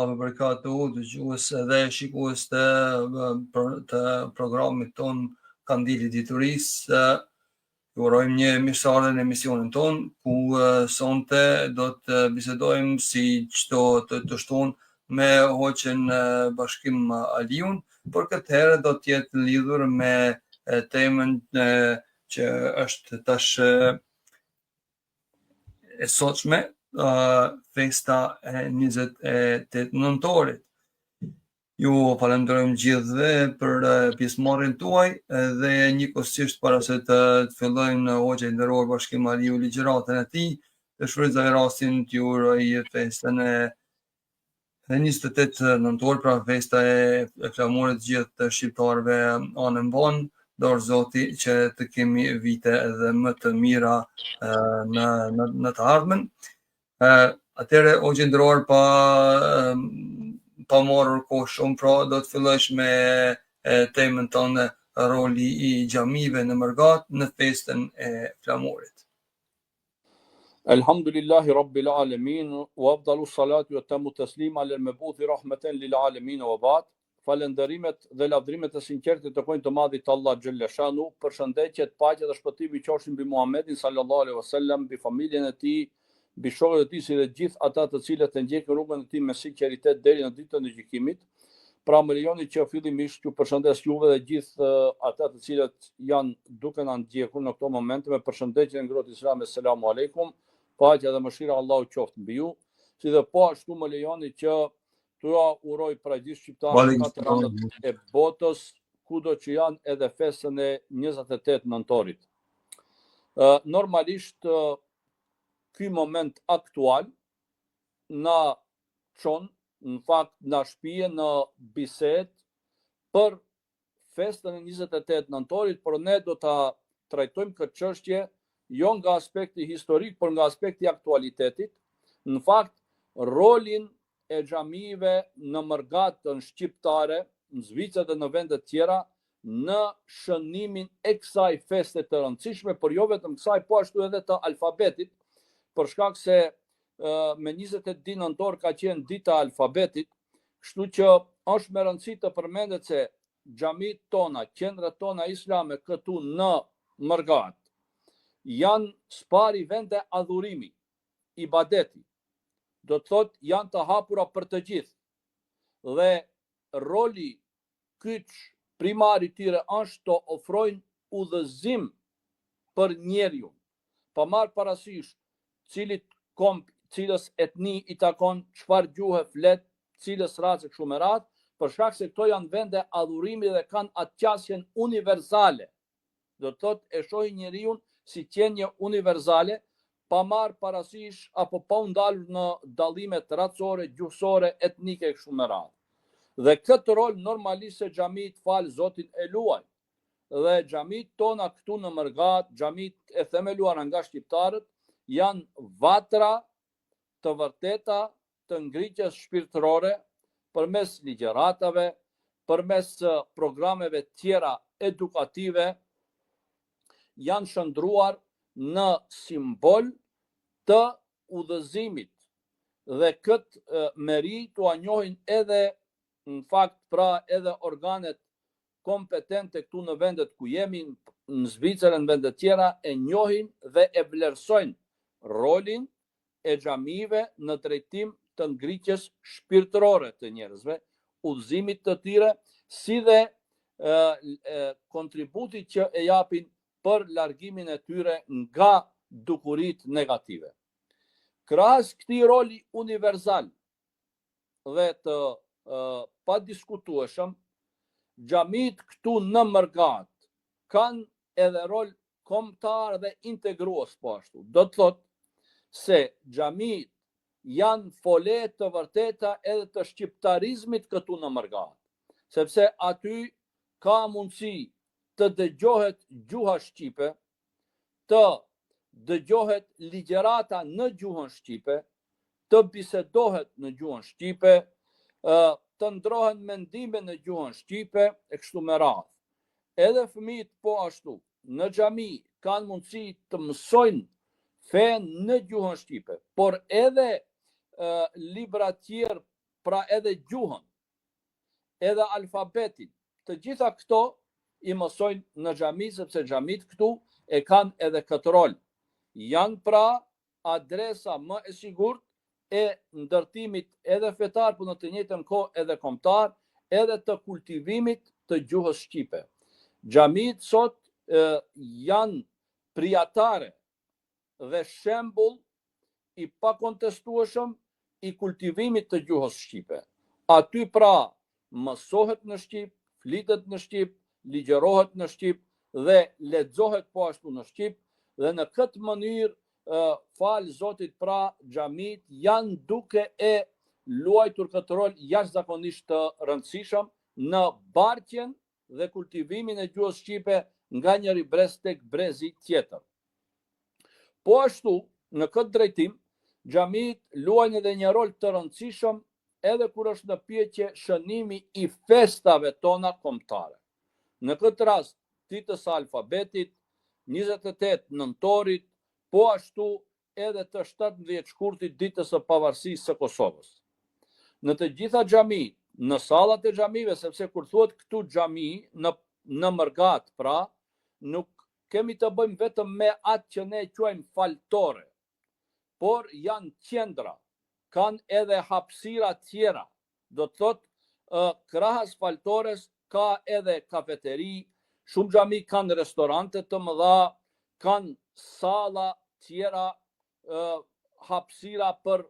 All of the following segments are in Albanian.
ve berekatuhu, dëgjues dhe shikues të, të programit tonë Kandili i Diturisë. Ju urojmë një mirëseardhje në emisionin tonë, ku sonte do të bisedojmë si çdo të, të shtunë me hoxhën Bashkim Aliun, por këtë herë do të jetë lidhur me temën që është tash e sotshme, festa e 28 nëntorit. Ju falënderojmë gjithëve për pjesëmarrjen tuaj dhe njëkohësisht para se të, të fillojnë hoxha i nderuar Bashkim Aliu ligjëratën e tij, të shfrytëzoj rastin t'ju uroj festën e 28 nëntor, pra festa e, e flamurit gjithë të shqiptarëve anembanë, dashtë Zoti që të kemi vite edhe më të mira në, në, në të ardhmen. Atëherë, hoxhë i nderuar, pa, pa marrur kohë shumë, pra do të fillosh me temën tonë roli i xhamive në mërgatë në festën e flamurit. Elhamdulillahi Rabbil Alemin, wa afdalu salatu wa tamu teslim ala al-mabuthi rahmeten lil alemin wa ba'd. Falënderimet dhe lavdërimet e sinqerta i takojnë të Madhit Allah xhelle shanu, përshëndetjet, paqja dhe shpëtimi qofshin mbi Muhammedin sallallahu alaihi wasallam, mbi familjen e tij, mbi shokët e tij si dhe gjithë ata të cilët e ndjekin rrugën e tij me sinqeritet deri në ditën e gjykimit. Pra më lejoni që fillimisht t'ju përshëndes juve dhe gjithë ata të cilët janë duke na ndjekur në këto momente me përshëndetjen e ngrohtë islame selamu alejkum, paqja dhe mëshira e Allahut qoftë mbi ju, si dhe po ashtu më lejoni që t'ua uroj pra gjithë shqiptarëve në katër anët e botës, kudo që janë edhe festën e 28 nëntorit. Normalisht ky moment aktual na çon, në fakt na shpie në bisedë për festën e 28 nëntorit, por ne do ta trajtojmë këtë çështje jo nga aspekti historik, por nga aspekti i aktualitetit. Në fakt, rolin e xhamive në mërgatën shqiptare, në Zvicër dhe në vende të tjera, në shënimin e kësaj feste të rëndësishme, por jo vetëm kësaj, po ashtu edhe të alfabetit, për shkak se me 22 nëntor ka qenë dita e alfabetit, kështu që është me rëndësi të përmendet se xhamitë tona, qendrat tona islame këtu në mërgatë, janë së pari vende adhurimi, ibadeti. Do të thotë janë të hapura për të gjithë. Dhe roli kyç primar i tyre është të ofrojnë udhëzim për njeriun, pa marrë parasysh cilit komb, cilës etni i takon, çfarë gjuhe flet, cilës racë e kështu me radhë, për shkak se këto janë vende adhurimi dhe kanë atë qasjen universale. Do të thotë e shohin njeriun si qenie universale, pa marrë parasysh apo pa u ndalur në dallimet racore, gjuhësore, etnike e kështu me radhë. Dhe këtë rol normalisht se xhamitë falë Zotin e luajnë. Dhe xhamitë tona këtu në mërgatë, xhamitë e themeluara nga shqiptarët, janë vatra të vërteta të ngritjes shpirtërore përmes ligjëratave, përmes programeve tjera edukative, janë shndërruar në simbol të udhëzimit dhe këtë meritë ua njohin edhe në fakt pra edhe organet kompetente këtu në vendet ku jemi, në Zvicër e në vende tjera, e njohin dhe e vlerësojnë rolin e xhamive në drejtim të ngritjes shpirtërore të njerëzve, udhëzimit të tyre, si dhe kontributit që e japin për largimin e tyre nga dukuritë negative. Krahas këtij roli universal dhe të padiskutueshëm, xhamitë këtu në mërgatë kanë edhe rol kombëtar dhe integrues po ashtu. Do të thotë se xhamitë janë fole të vërteta edhe të shqiptarizmit këtu në mërgatë, sepse aty ka mundësi të dëgjohet gjuha shqipe, të dëgjohet ligjërata në gjuhën shqipe, të bisedohet në gjuhën shqipe, të ndrohen mendime në gjuhën shqipe e kështu me radhë. Edhe fëmijët po ashtu, në xhami kanë mundësi të mësojnë fenë në gjuhën shqipe, por edhe libra tjerë. pra edhe gjuhën, edhe alfabetin, të gjitha këto i mësojnë në xhami, sepse xhamitë këtu e kanë edhe këtë rol. Janë pra adresa më e sigurt e ndërtimit edhe fetar, por në të njëjtën kohë edhe kombëtar, edhe të kultivimit të gjuhës shqipe. Xhamitë sot e, janë prijatare dhe shembull i pakontestueshëm i kultivimit të gjuhës shqipe. Aty pra mësohet në shqip, flitet në shqip, ligjërohet në shqip dhe lexohet po ashtu në shqip dhe në këtë mënyrë falë Zotit pra xhamitë janë duke e luajtur këtë rol jashtëzakonisht të rëndësishëm në bartjen dhe kultivimin e gjuhës shqipe nga njëri brez tek brezi tjetër. Po ashtu, në këtë drejtim, xhamitë luajnë edhe një rol të rëndësishëm edhe kur është në pyetje shënimi i festave tona kombëtare. Në këtë rast, ditës së alfabetit, 28 nëntorit, po ashtu edhe të 17 shkurtit ditës së pavarësisë së Kosovës. Në të gjitha xhamitë, në sallat e xhamive, sepse kur thuhet këtu xhami në në mërgatë, pra, nuk Kemi të bëjmë vetëm me atë që ne quajmë faltore, por janë qendra, kanë edhe hapësira tjera, do të thotë krahas faltores ka edhe kafeteri, shumë xhami kanë restorante të mëdha, kanë salla tjera, hapësira për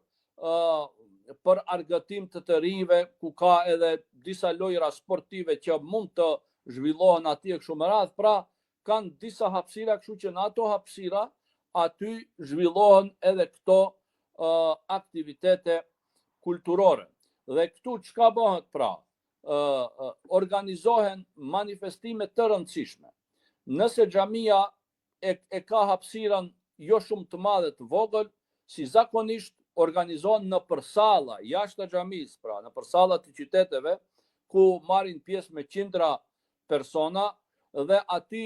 për argëtim të të rinjve, ku ka edhe disa lojra sportive që mund të zhvillohen atje e kështu me radhë, pra kanë disa hapësira, kështu që në ato hapësira aty zhvillohen edhe këto uh, aktivitete kulturore. Dhe këtu çka bëhet pra? Uh, organizohen manifestime të rëndësishme. Nëse xhamia e, e ka hapësirën jo shumë të madhe të vogël, si zakonisht organizohen nëpër salla, jashtë xhamisë, pra nëpër salla të qyteteve, ku marrin pjesë me qindra persona dhe aty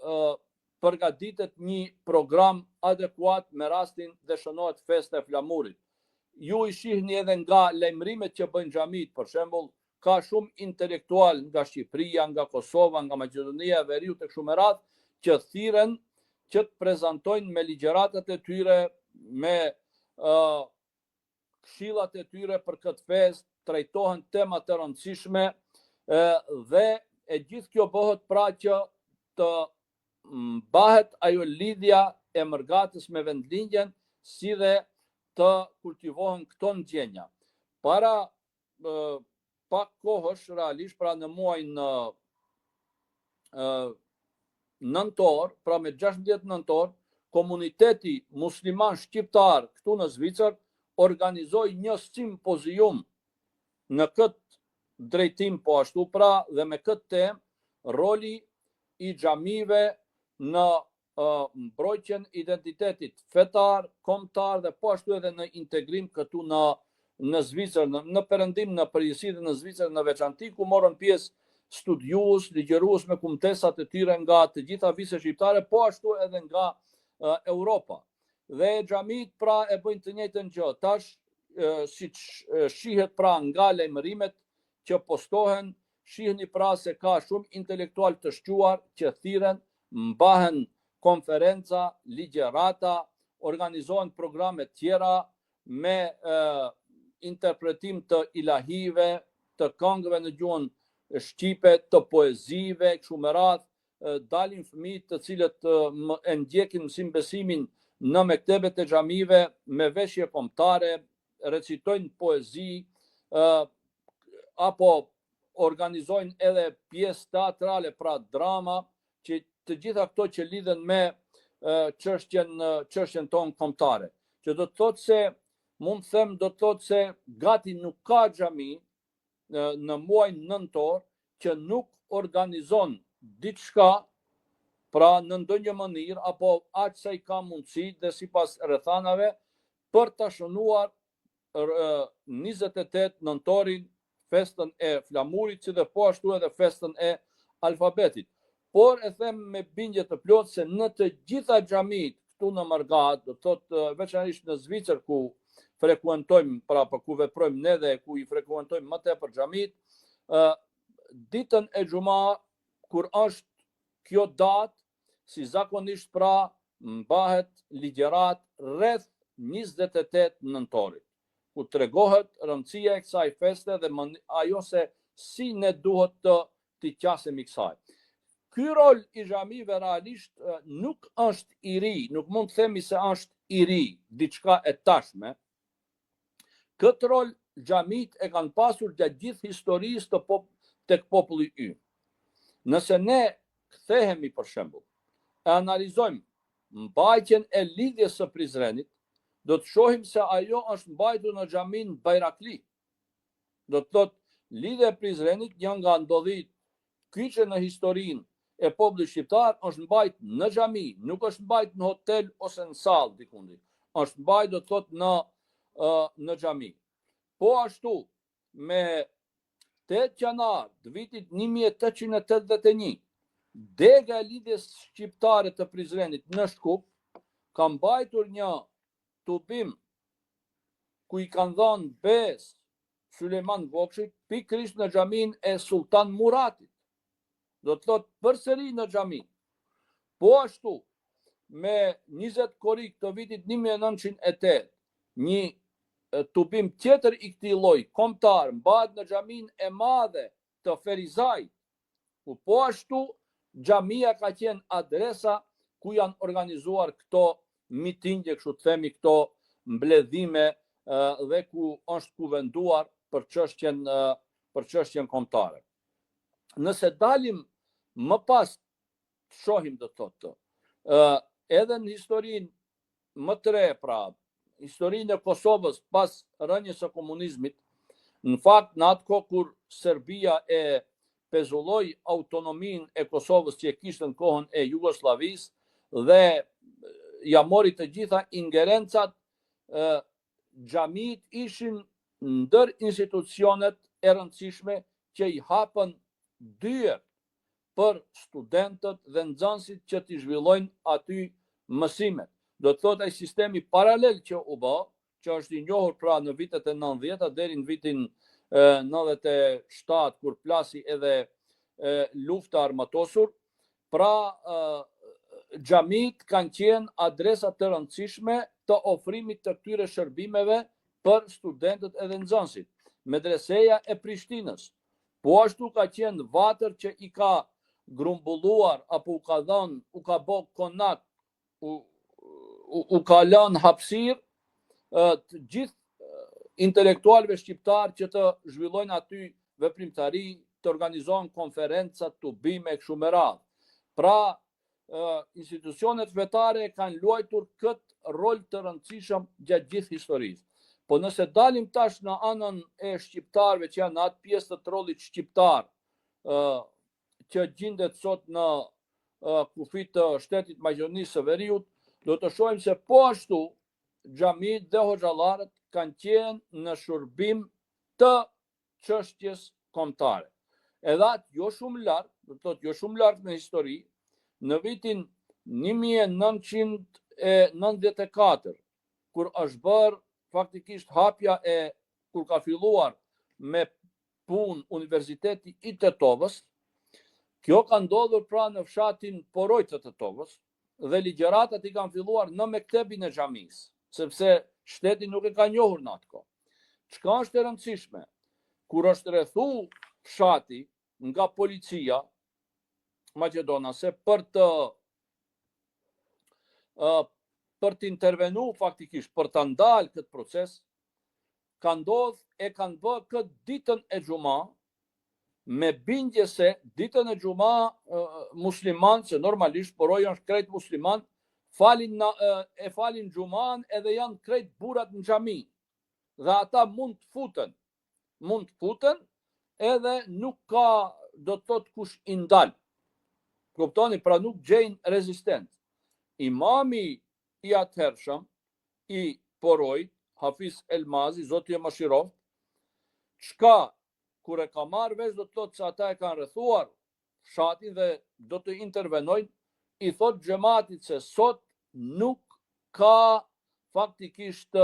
ë përgatitet një program adekuat me rastin dhe shënohet festa e flamurit. Ju i shihni edhe nga lajmërimet që bëjnë xhamitë, për shembull, ka shumë intelektualë nga Shqipëria, nga Kosova, nga Maqedonia e Veriut e kështu me radhë, që thirren që të prezantojnë me ligjëratat e tyre, me uh, këshillat e tyre për këtë festë, trajtohen tema të rëndësishme dhe e gjithë kjo bëhet pra që të mbahet ajo lidhja e mërgatës me vendlindjen, si dhe të kultivohen këto ndjenja. Para pak kohësh realisht, pra në muajin nëntor, pra me 16 nëntor, komuniteti musliman shqiptar këtu në Zvicër organizoi një simpozium në këtë drejtim po ashtu pra dhe me këtë temë roli i xhamive në mbrojtjen e identitetit fetar, kombëtar dhe po ashtu edhe në integrim këtu në në Zvicër, në, në perëndim, në përgjithësi dhe në Zvicër në veçanti, ku morën pjesë studiues, ligjërues me kumtesat e tyre nga të gjitha viset shqiptare, po ashtu edhe nga uh, Europa. Dhe xhamitë pra e bëjnë të njëjtën gjë. Tash siç shihet pra nga lajmërimet që postohen, shihni pra se ka shumë intelektualë të shquar që thirren mbahen konferenca, ligjërata, organizohen programe tjera me e, interpretim të ilahive, të këngëve në gjuhën shqipe, të poezive, kështu me radhë, dalin fëmijë të cilët e ndjekin mësim besimin në mektebet e xhamive me veshje kombëtare, recitojnë poezi, apo organizojnë edhe pjesë teatrale, pra drama, që të gjitha këto që lidhen me çështjen çështjen tonë kombëtare. Që do të thotë se mund të them do të thotë se gati nuk ka xhami në, në muajin nëntor që nuk organizon diçka pra në ndonjë mënyrë apo aq sa i ka mundësi dhe sipas rrethanave për ta shënuar 28 nëntorin festën e flamurit, si dhe po ashtu edhe festën e alfabetit. Por e them me bindje të plotë se në të gjitha xhamitë këtu në mërgatë, do të thotë veçanërisht në Zvicër ku frekuentojmë, pra po ku veprojmë ne dhe ku i frekuentojmë më tepër xhamitë, ë ditën e xhuma kur është kjo datë, si zakonisht pra mbahet ligjëratë rreth 28 nëntorit, ku tregohet rëndësia e kësaj feste dhe ajo se si ne duhet të t'i qasemi kësaj. Ky rol i xhamive realisht nuk është i ri, nuk mund të themi se është i ri, diçka e tashme. Këtë rol xhamitë e kanë pasur gjatë gjithë historisë të pop, tek populli ynë. Nëse ne kthehemi për shembull, e analizojmë mbajtjen e lidhjes së Prizrenit, do të shohim se ajo është mbajtur në xhaminë Bajrakli, Do të thotë, Lidhja e Prizrenit, një nga ndodhitë kyçe në historinë e popullit shqiptar, është mbajt në xhami, nuk është mbajt në hotel ose në sallë dikundi. Është mbajt do të thotë në në xhami. Po ashtu, me 8 janar të vitit 1881, dega e Lidhjes Shqiptare të Prizrenit në Shkup ka mbajtur një tubim ku i kanë dhënë besë Sylejman Vokshit pikërisht në xhaminë e Sulltan Muratit. Do të thotë përsëri në xhami. Po ashtu, me 20 korrik të vitit 1908, një tubim tjetër i këtij lloji kombëtar mbahet në xhaminë e madhe të Ferizajt, ku po ashtu xhamia ka qenë adresa ku janë organizuar këto mitingje, kështu të themi këto mbledhime dhe ku është kuvenduar për çështjen për çështjen kombëtare. Nëse dalim më pas të shohim do të thotë, ë edhe në historinë më të re, pra, historinë e Kosovës pas rënies së komunizmit, në fakt në atë kohë kur Serbia e pezulloi autonominë e Kosovës që e kishte në kohën e Jugosllavisë dhe ia mori të gjitha ingerencat, xhamitë ishin ndër institucionet e rëndësishme që i hapën dyert për studentët dhe nxënësit që t'i zhvillojnë aty mësimet. Do të thotë ai sistemi paralel që u bë, që është i njohur pra në vitet e 90-ta deri në vitin 97 kur plasi edhe lufta e armatosur, pra xhamitë kanë qenë adresa të rëndësishme të ofrimit të këtyre shërbimeve për studentët edhe nxënësit. Medreseja e Prishtinës, Po ashtu ka qenë vatër që i ka grumbulluar apo u ka dhënë, u ka bo konak, u, u, u ka lënë hapësirë të gjithë intelektualëve shqiptarë që të zhvillojnë aty veprimtari, të organizohen konferenca, tubime, kështu me radhë. Pra, institucionet fetare kanë luajtur këtë rol të rëndësishëm gjatë gjithë historisë. Po nëse dalim tash në anën e shqiptarëve që janë në atë pjesë të trollit shqiptar, ë që gjindet sot në kufi të shtetit Maqedonisë së Veriut, do të shohim se po ashtu xhamitë dhe hoxhallarët kanë qenë në shërbim të çështjes kombëtare. Edhe atë jo shumë larg, do të thotë jo shumë larg në histori, në vitin 1994, kur është bërë faktikisht hapja e kur ka filluar me punë Universiteti i Tetovës, kjo ka ndodhur pra në fshatin Poroj të Tetovës, dhe ligjëratat i kanë filluar në mektebin e xhamisë, sepse shteti nuk e ka njohur në atë kohë. Çka është e rëndësishme? Kur është rrethu fshati nga policia maqedonase për të për të intervenu faktikisht, për të ndalë këtë proces, ka ndodh e kanë bë këtë ditën e xhuma, me bindje se ditën e xhuma musliman, se normalisht Poroji është krejt musliman, falin na, e falin xhuman edhe janë krejt burrat në xhami. Dhe ata mund të futen, mund të futen edhe nuk ka do të thotë kush i ndal. Kuptoni, pra nuk gjejnë rezistencë. Imami i atëhershëm i Porojit, Hafiz Elmazi, Zoti e mëshiroftë, çka kur e ka marrë vesh do të thotë se ata e kanë rrethuar fshatin dhe do të intervenojnë, i thotë xhematit se sot nuk ka faktikisht.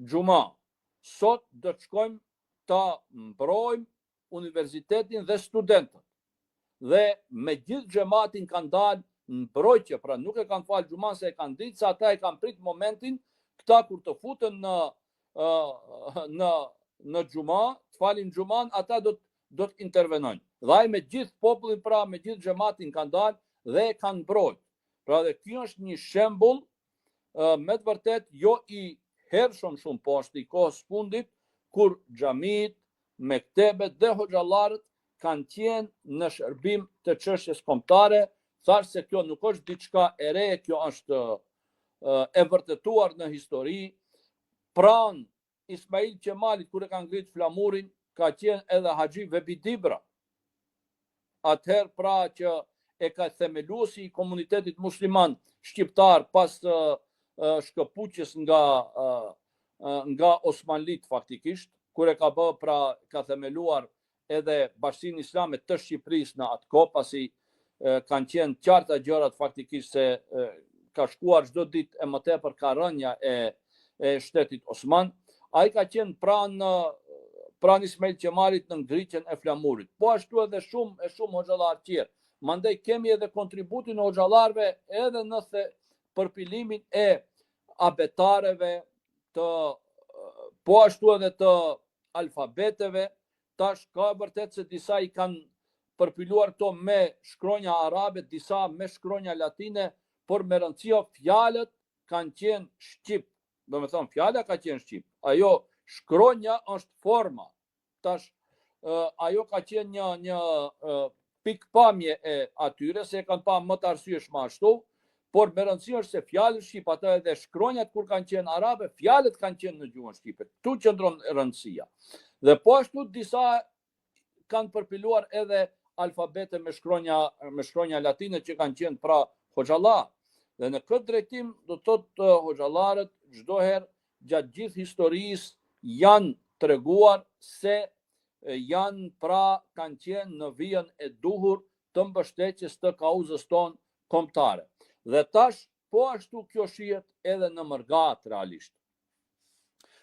xhuma. Sot do të shkojmë ta mbrojmë universitetin dhe studentët. Dhe me gjithë xhematin kanë dalë në mbrojtje, pra nuk e kanë falë xhuman se e kanë ditë se ata e kanë prit momentin, këta kur të futen në në në xhuma, të falin xhuman, ata do të do të intervenojnë. Dhe ai me gjithë popullin pra me gjithë xhematin kanë dalë dhe e kanë mbrojt. Pra dhe kjo është një shembull me të vërtet jo i hershëm shumë, po është i kohës fundit kur xhamitë, mektebet dhe hoxhallarët kanë qenë në shërbim të çështjes kombëtare, thashë se kjo nuk është diçka e re, kjo është e vërtetuar në histori. Pranë Ismail Qemalit kur e ka ngrit flamurin, ka qenë edhe Haxhi Vebi Dibra. Atëherë pra që e ka themeluesi i komunitetit musliman shqiptar pas shkëputjes nga nga Osmanlit faktikisht, kur e ka bë pra ka themeluar edhe Bashkësinë Islame të Shqipërisë në atë kohë, pasi kanë qenë qarta gjërat faktikisht se ka shkuar çdo ditë e më tepër ka rënia e e shtetit osman. Ai ka qenë pranë pranë Ismail Qemalit në ngritjen e flamurit. Po ashtu edhe shumë e shumë hoxhallarë tjerë. Mandej kemi edhe kontributin e hoxhallarëve edhe në the përpilimin e abetareve të po ashtu edhe të alfabeteve, tash ka vërtet se disa i kanë përpiluar këto me shkronja arabe, disa me shkronja latine, por me rëndësi fjalët kanë qenë shqip. Domethonë, fjala ka qenë shqip. Ajo shkronja është forma. Tash, ajo ka qenë një, një pikëpamje e atyre, se e kanë pa më të arsyeshme ashtu, por me rëndësi është se fjalët shqip, ato edhe shkronjat kur kanë qenë arabe, fjalët kanë qenë në gjuhën shqipe. Ktu qëndron rëndësia. Dhe po ashtu disa kanë përpiluar edhe alfabete me shkronja me shkronja latine që kanë qenë pra hoxhallar. Dhe në këtë drejtim do të thotë hoxhallarët çdo herë gjatë gjithë historisë janë treguar se janë pra kanë qenë në vijën e duhur të mbështetjes të kauzës tonë kombëtare. Dhe tash po ashtu kjo shihet edhe në mërgatë realisht.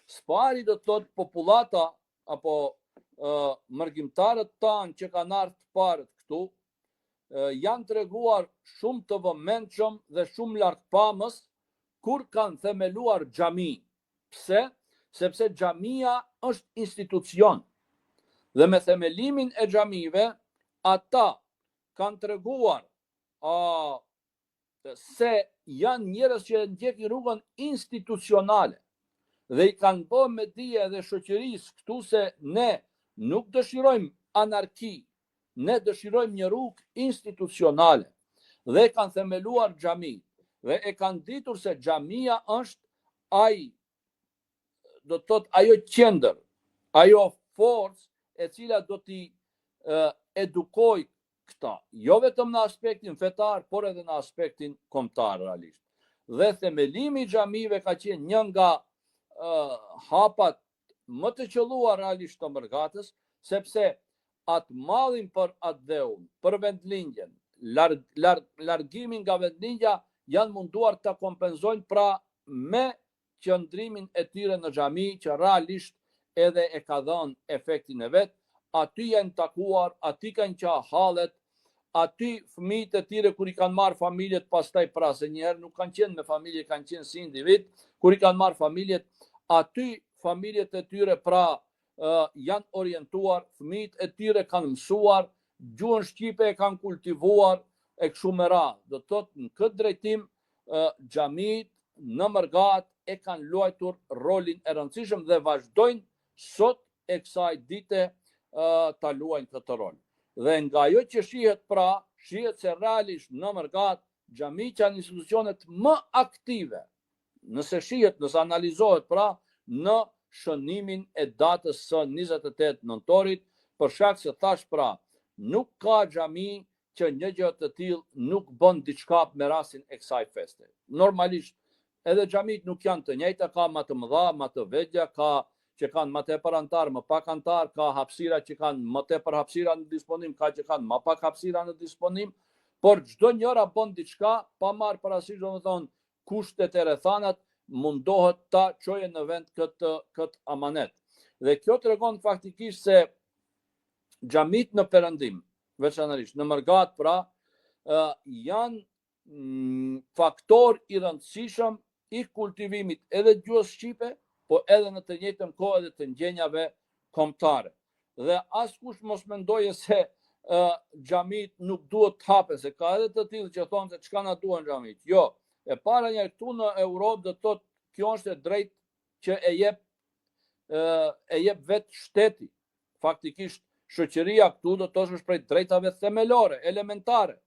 S'pari do të thotë popullata apo uh, mërgimtarët tanë që kanë ardhur të parët këtu, uh, janë treguar shumë të vëmendshëm dhe shumë largpamës kur kanë themeluar xhami. Pse? Sepse xhamia është institucion. Dhe me themelimin e xhamive, ata kanë treguar a, se janë njerëz që e ndjekin rrugën institucionale dhe i kanë bë me dije edhe shoqërisë këtu se ne nuk dëshirojmë anarki, ne dëshirojmë një rrugë institucionale dhe e kanë themeluar xhami dhe e kanë ditur se xhamia është ai do të thotë ajo qendër, ajo forcë e cila do t'i edukojë këta, jo vetëm në aspektin fetar, por edhe në aspektin kombëtar realisht. Dhe themelimi i xhamive ka qenë një nga uh, hapat më të qëlluar realisht të mërgatës, sepse atë mallin për atdheun, për vendlindjen, larg, larg, largimin nga vendlindja janë munduar ta kompenzojnë pra me qëndrimin e tyre në xhami që realisht edhe e ka dhënë efektin e vet, aty janë takuar, aty kanë qa hallet, aty fëmijët e tyre kur i kanë marrë familjet pastaj pra se njëherë nuk kanë qenë me familje, kanë qenë si individ, kur i kanë marrë familjet, aty familjet e tyre pra janë orientuar, fëmijët e tyre kanë mësuar, gjuhën shqipe e kanë kultivuar e kështu me radhë. Do të thotë në këtë drejtim xhamitë në mërgatë e kanë luajtur rolin e rëndësishëm dhe vazhdojnë sot e kësaj dite ta luajnë këtë rol. Dhe nga ajo që shihet pra, shihet se realisht në mërgatë xhamitë janë institucionet më aktive Nëse shihet, nëse analizohet pra në shënimin e datës së 28 nëntorit, për shkak se thashë pra, nuk ka xhami që një gjë të tillë nuk bën diçka me rastin e kësaj feste. Normalisht, edhe xhamitë nuk janë të njëjta, ka më të mëdha, më të vogla, ka që kanë më tepër anëtarë, më pak anëtarë, ka hapësira që kanë më tepër hapësira në disponim, ka që kanë më pak hapësira në disponim, por çdo njëra bën diçka pa marrë parasysh, domethënë, kushtet e rrethanat, mundohet ta çojë në vend këtë këtë amanet. Dhe kjo tregon faktikisht se xhamitë në perëndim, veçanërisht në mërgatë pra, janë faktor i rëndësishëm i kultivimit edhe të gjuhës shqipe, po edhe në të njëjtën kohë edhe të ndjenjave kombëtare. Dhe askush mos mendojë se uh, xhamitë nuk duhet të hapen, se ka edhe të tillë që thonë se çka na duhen xhamitë. Jo, e para njëherë këtu në Europë do të thotë kjo është e drejtë që e jep e jep vetë shteti. Faktikisht shoqëria këtu do të thotë është prej drejtave themelore, elementare.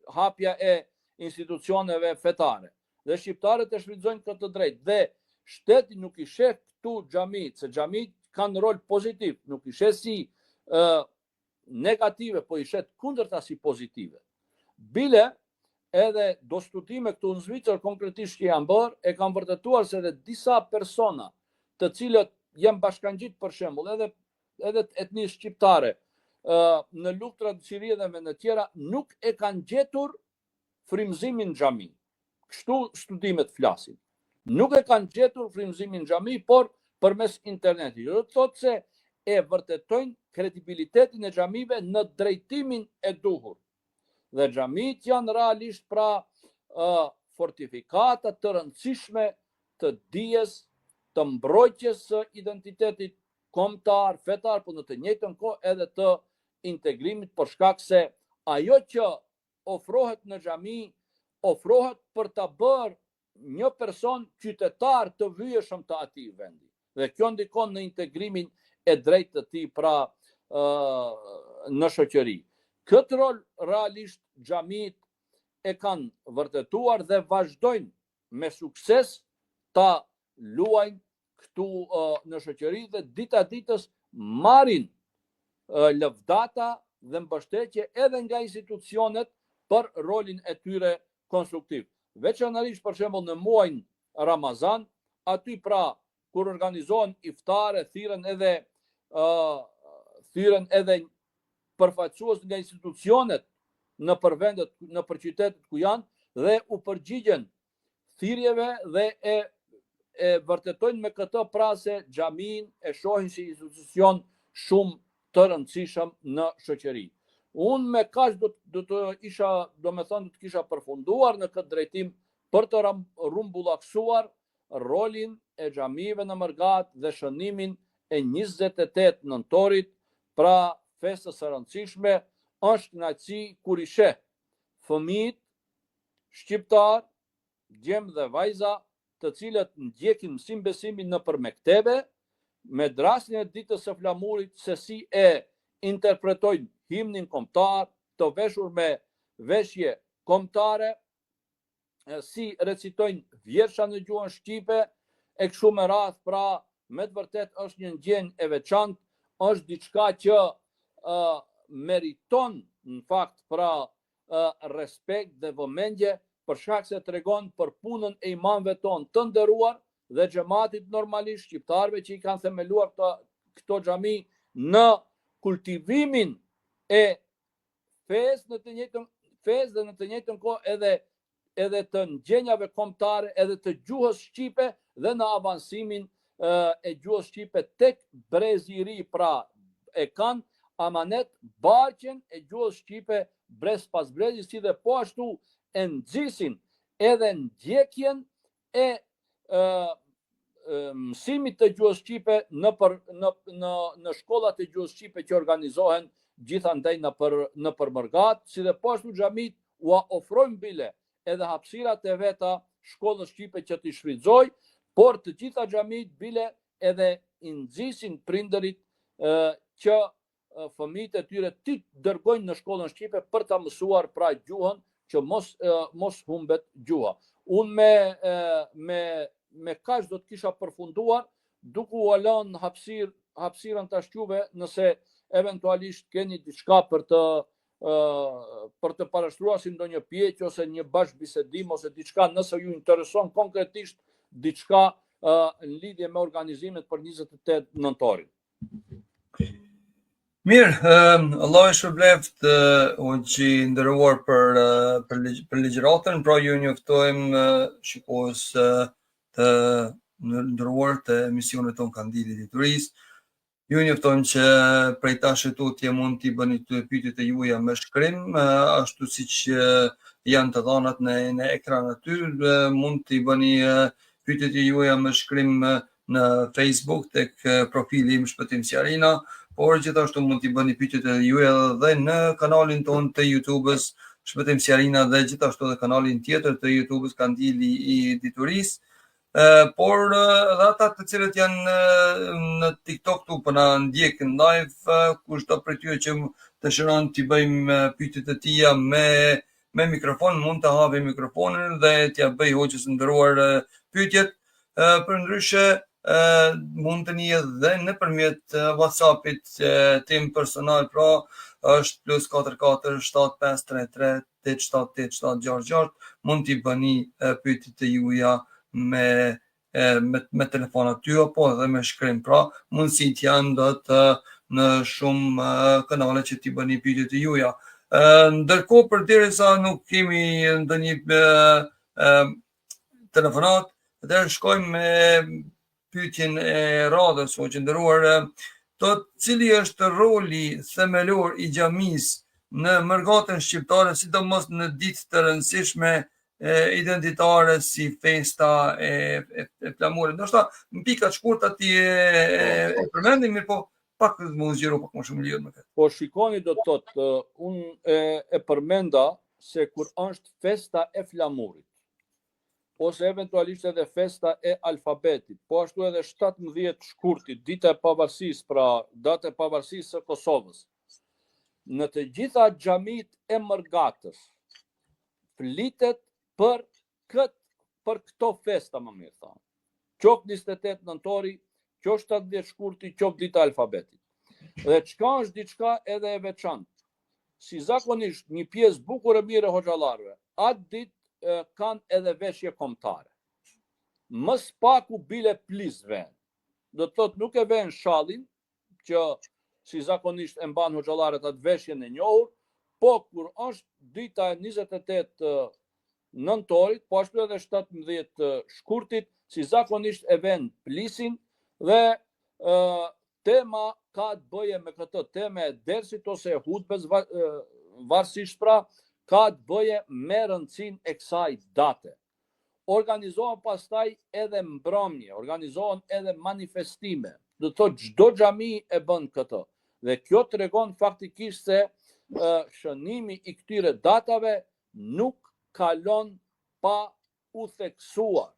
hapja e institucioneve fetare. Dhe shqiptarët e shfrytëzojnë këtë të drejtë. Dhe shteti nuk i sheh këtu xhamitë, se xhamitë kanë rol pozitiv, nuk i sheh si ë negative, po i sheh të kundërta si pozitive. Bile, edhe do studime këtu në Zvicër konkretisht që janë bërë, e kanë vërtetuar se edhe disa persona të cilët janë bashkangjit për shembull, edhe edhe të etnisë shqiptare në luftrat në Siri dhe vende tjera nuk e kanë gjetur frymëzimin në xhami. Kështu studimet flasin. Nuk e kanë gjetur frymëzimin në xhami, por përmes internetit. Do të thotë se e vërtetojnë kredibilitetin e xhamive në drejtimin e duhur. Dhe xhamitë janë realisht pra uh, fortifikata të rëndësishme të dijes, të mbrojtjes së identitetit kombëtar, fetar, por në të njëjtën kohë edhe të integrimit për shkak se ajo që ofrohet në xhami ofrohet për ta bërë një person qytetar të vyeshëm të atij vendi. Dhe kjo ndikon në integrimin e drejtë të tij pra në shoqëri. Këtë rol realisht xhamitë e kanë vërtetuar dhe vazhdojnë me sukses ta luajnë këtu në shoqëri dhe dita ditës marrin lëvdata dhe mbështetje edhe nga institucionet për rolin e tyre konstruktiv. Veçanërisht për shembull në muajin Ramazan, aty pra kur organizohen iftare, thirren edhe ë thirren edhe përfaqësues nga institucionet nëpër vendet, nëpër qytetet ku janë dhe u përgjigjen thirrjeve dhe e e vërtetojnë me këtë pra se xhaminë e shohin si institucion shumë të rëndësishëm në shoqëri. Unë me kaq do, do të isha, domethënë, do të kisha përfunduar në këtë drejtim për të rrumbullaksuar rolin e xhamive në mërgatë dhe shënimin e 28 nëntorit, pra festës së rëndësishme, është kënaqësi kur i sheh fëmijët shqiptarë, djem dhe vajza, të cilët ndjekin mësim besimin nëpër mektebe, me rastin e ditës së flamurit se si e interpretojnë himnin kombëtar, të veshur me veshje kombëtare, si recitojnë vjersha në gjuhën shqipe, e kështu me radhë, pra me të vërtetë është një ndjenjë e veçantë, është diçka që uh, meriton në fakt pra respekt dhe vëmendje për shkak se tregon për punën e imamëve tonë të nderuar dhe xhematit normalisht shqiptarëve që i kanë themeluar këto, këto xhami në kultivimin e fesë në të njëjtën fesë dhe në të njëjtën kohë edhe edhe të ndjenjave kombëtare, edhe të gjuhës shqipe dhe në avansimin e gjuhës shqipe tek brezi i ri, pra e kanë amanet bartjen e gjuhës shqipe brez pas brezi, si dhe po ashtu e nxisin edhe ndjekjen e mësimit të gjuhës shqipe nëpër në në në shkollat e gjuhës shqipe që organizohen gjithandej nëpër nëpër mërgatë, si dhe po ashtu xhamitë ua ofrojnë bile edhe hapësirat e veta shkollës shqipe që t'i shfrytëzojë, por të gjitha xhamitë bile edhe i nxisin prindërit që fëmijët e tyre t'i dërgojnë në shkollën shqipe për ta mësuar pra gjuhën që mos mos humbet gjuha. Unë me me me kaq do të kisha përfunduar duke ua lënë hapësirë hapësirën tash juve nëse eventualisht keni diçka për të për të parashtruar si ndonjë pyetje ose një bashkëbisedim ose diçka nëse ju intereson konkretisht diçka në lidhje me organizimet për 28 nëntorin. Mirë, uh, Allahu ju shpërbleftë uh, hoxhë i nderuar për, uh, për, për ligjëratën, pra ju njoftojmë uh, shikues uh, të nderuar të emisionit tonë Kandili i Diturisë. Ju njoftojmë që prej tash e tutje mund t'i bëni të pyetjet e juaja me shkrim, ashtu siç janë të dhanat në në ekran aty, mund t'i bëni pyetjet e juaja me shkrim në Facebook tek profili im Shpëtim Sjarina, por gjithashtu mund t'i bëni pyetjet e juaja dhe në kanalin tonë të YouTube-s Shpëtim Sjarina dhe gjithashtu edhe kanalin tjetër të YouTube-s Kandili i Diturisë. Por edhe ata të cilët janë në TikTok tu po na ndjekin live, kushdo prej tyre që dëshiron t'i bëjmë pyetjet e tija me me mikrofon, mund të hapi mikrofonin dhe t'ia bëj hoxhës së nderuar pyetjet. Përndryshe mund të jeni edhe nëpërmjet WhatsAppit tim personal, pra është plus 44 7533 878 766 mund t'i bëni pyetjet e juaja me me me telefon aty apo edhe me shkrim. Pra, mundësitë janë do të në shumë kanale që t'i bëni pyetjet e juaja. Ndërkohë përderisa nuk kemi ndonjë telefonat, atëherë shkojmë me pyetjen e radhës, hoxhë i nderuar, thotë cili është roli themelor i xhamisë në mërgatën shqiptare, sidomos në ditë të rëndësishme identitare si festa e, e, e flamurit. Ndoshta në pika të shkurta ti e, e, e përmendi, mirëpo pak me u zgjeru pak më shumë lidhur me këtë. Po shikoni do të thotë, unë e, e përmenda se kur është festa e flamurit, ose eventualisht edhe festa e alfabetit, po ashtu edhe 17 shkurti, dita e pavarësisë, pra data e pavarësisë së Kosovës. Në të gjitha xhamitë e mërgatës flitet për kët për këto festa më mirë thonë. Qoftë 28 nëntori, qoftë 17 shkurti, qoftë dita e alfabetit. Dhe çka është diçka edhe e veçantë. Si zakonisht një pjesë bukur e mirë e hoxhallarëve, atë ditë kanë edhe veshje kombëtare. Më së paku bile plis venë. Do të thotë nuk e venë shallin, që si zakonisht e mban hoxhallarët atë veshjen e njohur, po kur është dita e 28 nëntorit, po ashtu edhe 17 shkurtit, si zakonisht e venë plisin dhe ë tema ka të bëje me këtë temë e dersit ose e hutbes varësisht pra ka të bëje me rëndësinë e kësaj date. Organizohen pastaj edhe mbrëmje, organizohen edhe manifestime. Do të thotë çdo xhami e bën këtë. Dhe kjo tregon faktikisht se shënimi i këtyre datave nuk kalon pa u theksuar.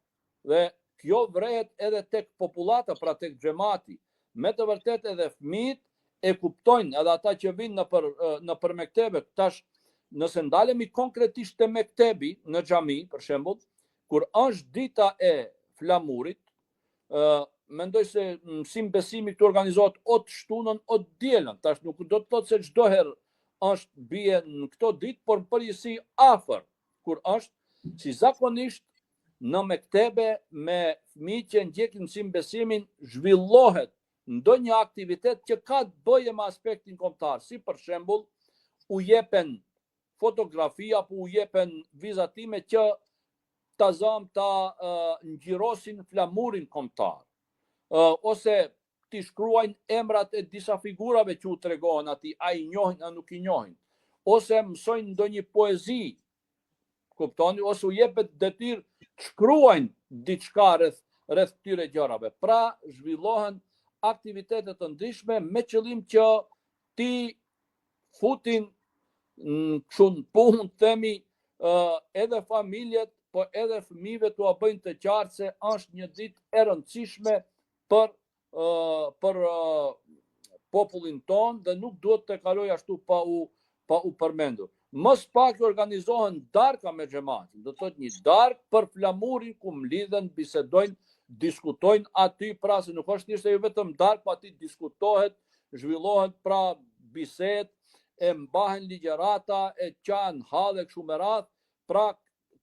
Dhe kjo vërehet edhe tek popullata, pra tek xhemati. Me të vërtetë edhe fëmijët e kuptojnë, edhe ata që vijnë nëpër nëpër mektebe, tash nëse ndalemi konkretisht te mektebi në xhami, për shembull, kur është dita e flamurit, ë mendoj se mësim besimi këtu organizohet o të shtunën o të dielën. Tash nuk do të thotë se çdo herë është bie në këto ditë, por në përgjithësi afër kur është si zakonisht në mektebe me fëmijë që ndjekin mësim besimin zhvillohet ndonjë aktivitet që ka të bëjë me aspektin kombëtar, si për shembull u jepen fotografi apo u jepen vizatime që ta zëmë ta uh, ngjyrosin flamurin kombëtar. Uh, ose t'i shkruajnë emrat e disa figurave që u tregohen aty, a i njohin a nuk i njohin, ose mësojnë ndonjë poezi, kuptoni, ose u jepet detyrë të shkruajnë diçka rreth rreth këtyre gjërave. Pra, zhvillohen aktivitete të ndryshme me qëllim që t'i futin në kështu në punë, themi, edhe familjet, po edhe fëmijëve t'ua bëjnë të qartë se është një ditë e rëndësishme për për popullin tonë dhe nuk duhet të kalojë ashtu pa u pa u përmendur. Më së paku organizohen darka me xhematin, do të thotë një darkë për flamurin ku mblidhen, bisedojnë, diskutojnë aty, pra se nuk është thjesht jo vetëm darkë, po aty diskutohet, zhvillohet pra bisedë, e mbahen ligjërata, e qahen halle kështu me radhë, pra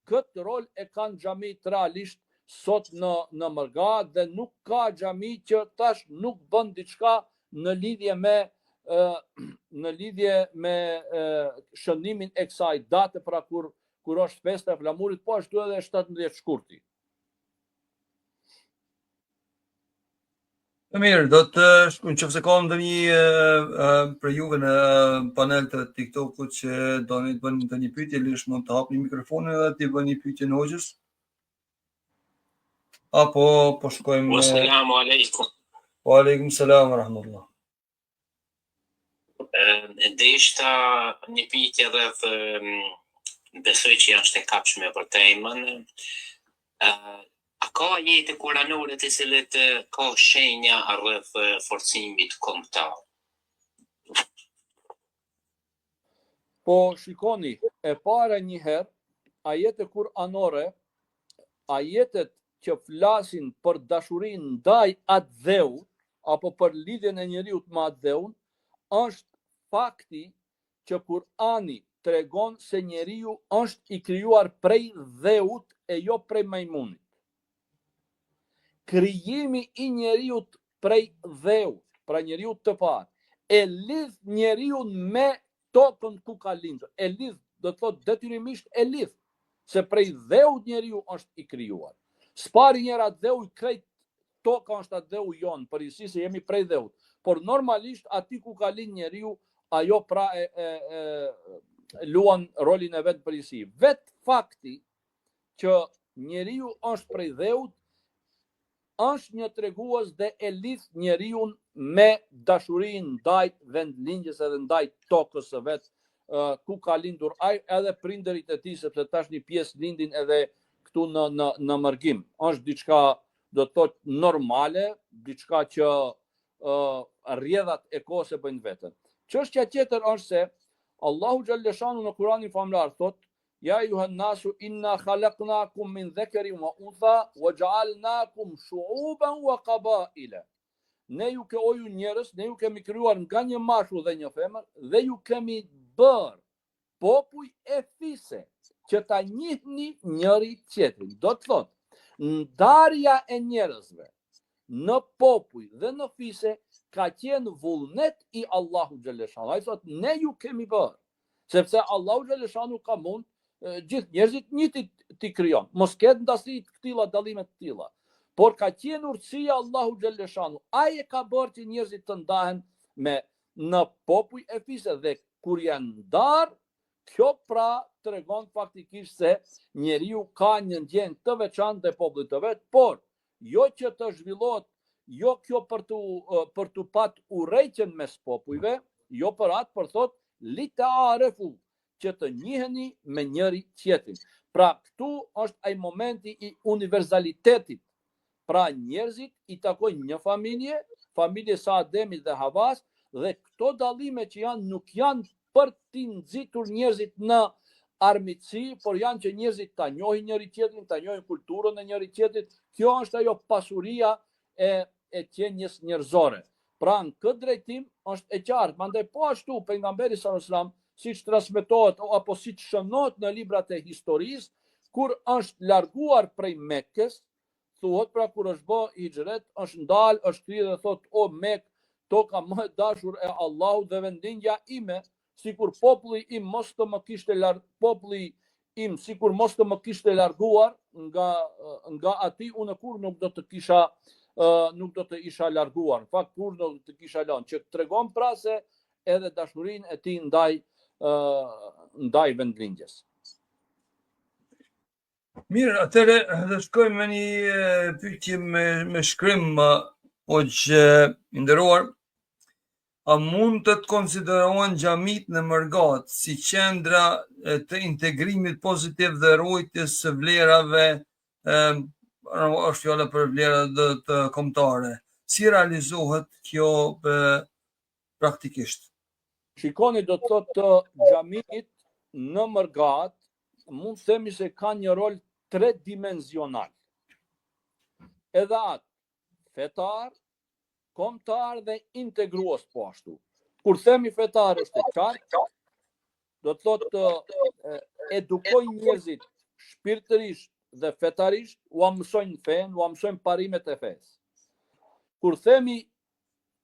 Këtë rol e kanë xhamitë realisht sot në në mërgatë dhe nuk ka xhami që tash nuk bën diçka në lidhje me në lidhje me shënimin e kësaj date pra kur kur është festa e flamurit, po ashtu edhe 17 shkurti. Po mirë, do të shkojmë në qoftë se ka ndonjë prej juve në panel të TikTokut që doni të bëni ndonjë pyetje, lirisht mund të hapni mikrofonin dhe t'i bëni pyetjen hoxhës. Apo po shkojmë Assalamu alaikum. Wa alaikum salam wa rahmatullah. Deshta një pyetje rreth besoj që është e kapshme për temën. A ka ajete kuranore të cilat ka shenja rreth forcimit kombëtar? Po shikoni, e para një herë, ajete kuranore, ajetet që flasin për dashurinë ndaj atdheut apo për lidhjen e njeriut me atdheun, është fakti që Kur'ani tregon se njeriu është i krijuar prej dheut e jo prej majmunit. Krijimi i njeriut prej dheut, pra njeriut të parë, e lidh njeriun me tokën ku ka lindur, e lidh, do të thotë detyrimisht e lidh, se prej dheut njeriu është i krijuar. S'pari njëherë atdheu i krejt toka është atdheu jonë, përgjithësi se jemi prej dheut. Por normalisht aty ku ka lind njeriu, ajo pra e, e, e luan rolin e vet përgjithësi. Vet fakti që njeriu është prej dheut, është një tregues dhe e lidh njeriun me dashurinë ndaj vendlindjes edhe ndaj tokës së vet, ku ka lindur ai edhe prindërit e tij, sepse tash një pjesë lindin edhe këtu në në në mërgim. Është diçka do të thotë normale, diçka që ë rrjedhat e kohës e bëjnë veten. Çështja tjetër është se Allahu xhalleshanu në Kuranin famëlartë thotë Ja ejuhen nasu inna khalaqnakum min dhekerin wa untha wa ja'alnakum shu'uban wa qabaila. Ne ju ke o ju njerëz, ne ju kemi krijuar nga një mashkull dhe një femër dhe ju kemi bërë popuj e fise që ta njihni njëri tjetrin. Do të thotë, ndarja e njerëzve në popuj dhe në fise ka qenë vullnet i Allahu xhalleshanu. Ai thotë, ne ju kemi bërë Sepse Allahu xhaleshanu ka mund gjithë njerëzit një t'i, t'i krijon. Mos ketë ndasi të këtilla, dallime të tilla. Por ka qenë urtësia e Allahu xhaleshanu. Ai e ka bërë që njerëzit të ndahen me në popuj e fise dhe kur janë ndarë, kjo pra tregon faktikisht se njeriu ka një ndjenjë të veçantë ndaj popullit të vet, por jo që të zhvillohet, jo kjo për të për të pat urrejtjen mes popujve, jo për atë, por thotë li tearefu, që të njiheni me njëri tjetrin. Pra këtu është ai momenti i universalitetit. Pra njerëzit i takojnë një familje, familjes së Ademit dhe Havas, dhe këto dallime që janë nuk janë për t'i nxitur njerëzit në armiqësi, por janë që njerëzit ta njohin njëri tjetrin, ta njohin kulturën e njëri tjetrit. Kjo është ajo pasuria e e qenies njerëzore. Pra në këtë drejtim është e qartë. Mandej po ashtu pejgamberi sallallahu alajhi wasallam, siç transmetohet apo siç shënohet në librat e historisë, kur është larguar prej Mekës, Thuhet pra kur është bë hixhret, është ndal, është kthy dhe thotë o Mekë, toka më e dashur e Allahut dhe vendlindja ime, sikur populli im mos të më kishte lar populli im sikur mos të më kishte larguar nga nga aty unë kurrë nuk do të kisha nuk do të isha larguar. Në fakt kurrë nuk do të kisha lënë, që tregon pra se edhe dashurinë e tij ndaj ndaj vendlindjes. Mirë, atëherë do shkojmë me një pyetje me, me shkrim, hoxhë i nderuar. A mund të të konsiderohen xhamitë në mërgatë si qendra të integrimit pozitiv dhe ruajtjes së vlerave, e, është fjala për vlerat dhe të kombëtare. Si realizohet kjo e, praktikisht? Shikoni do të thotë xhamitë në mërgatë mund të themi se ka një rol tredimensional. Edhe atë fetar, kombëtar dhe integrues po ashtu. Kur themi fetar është e qartë, do të thotë edukojnë njerëzit shpirtërisht dhe fetarisht, ua mësojnë fenë, ua mësojnë parimet e fesë. Kur themi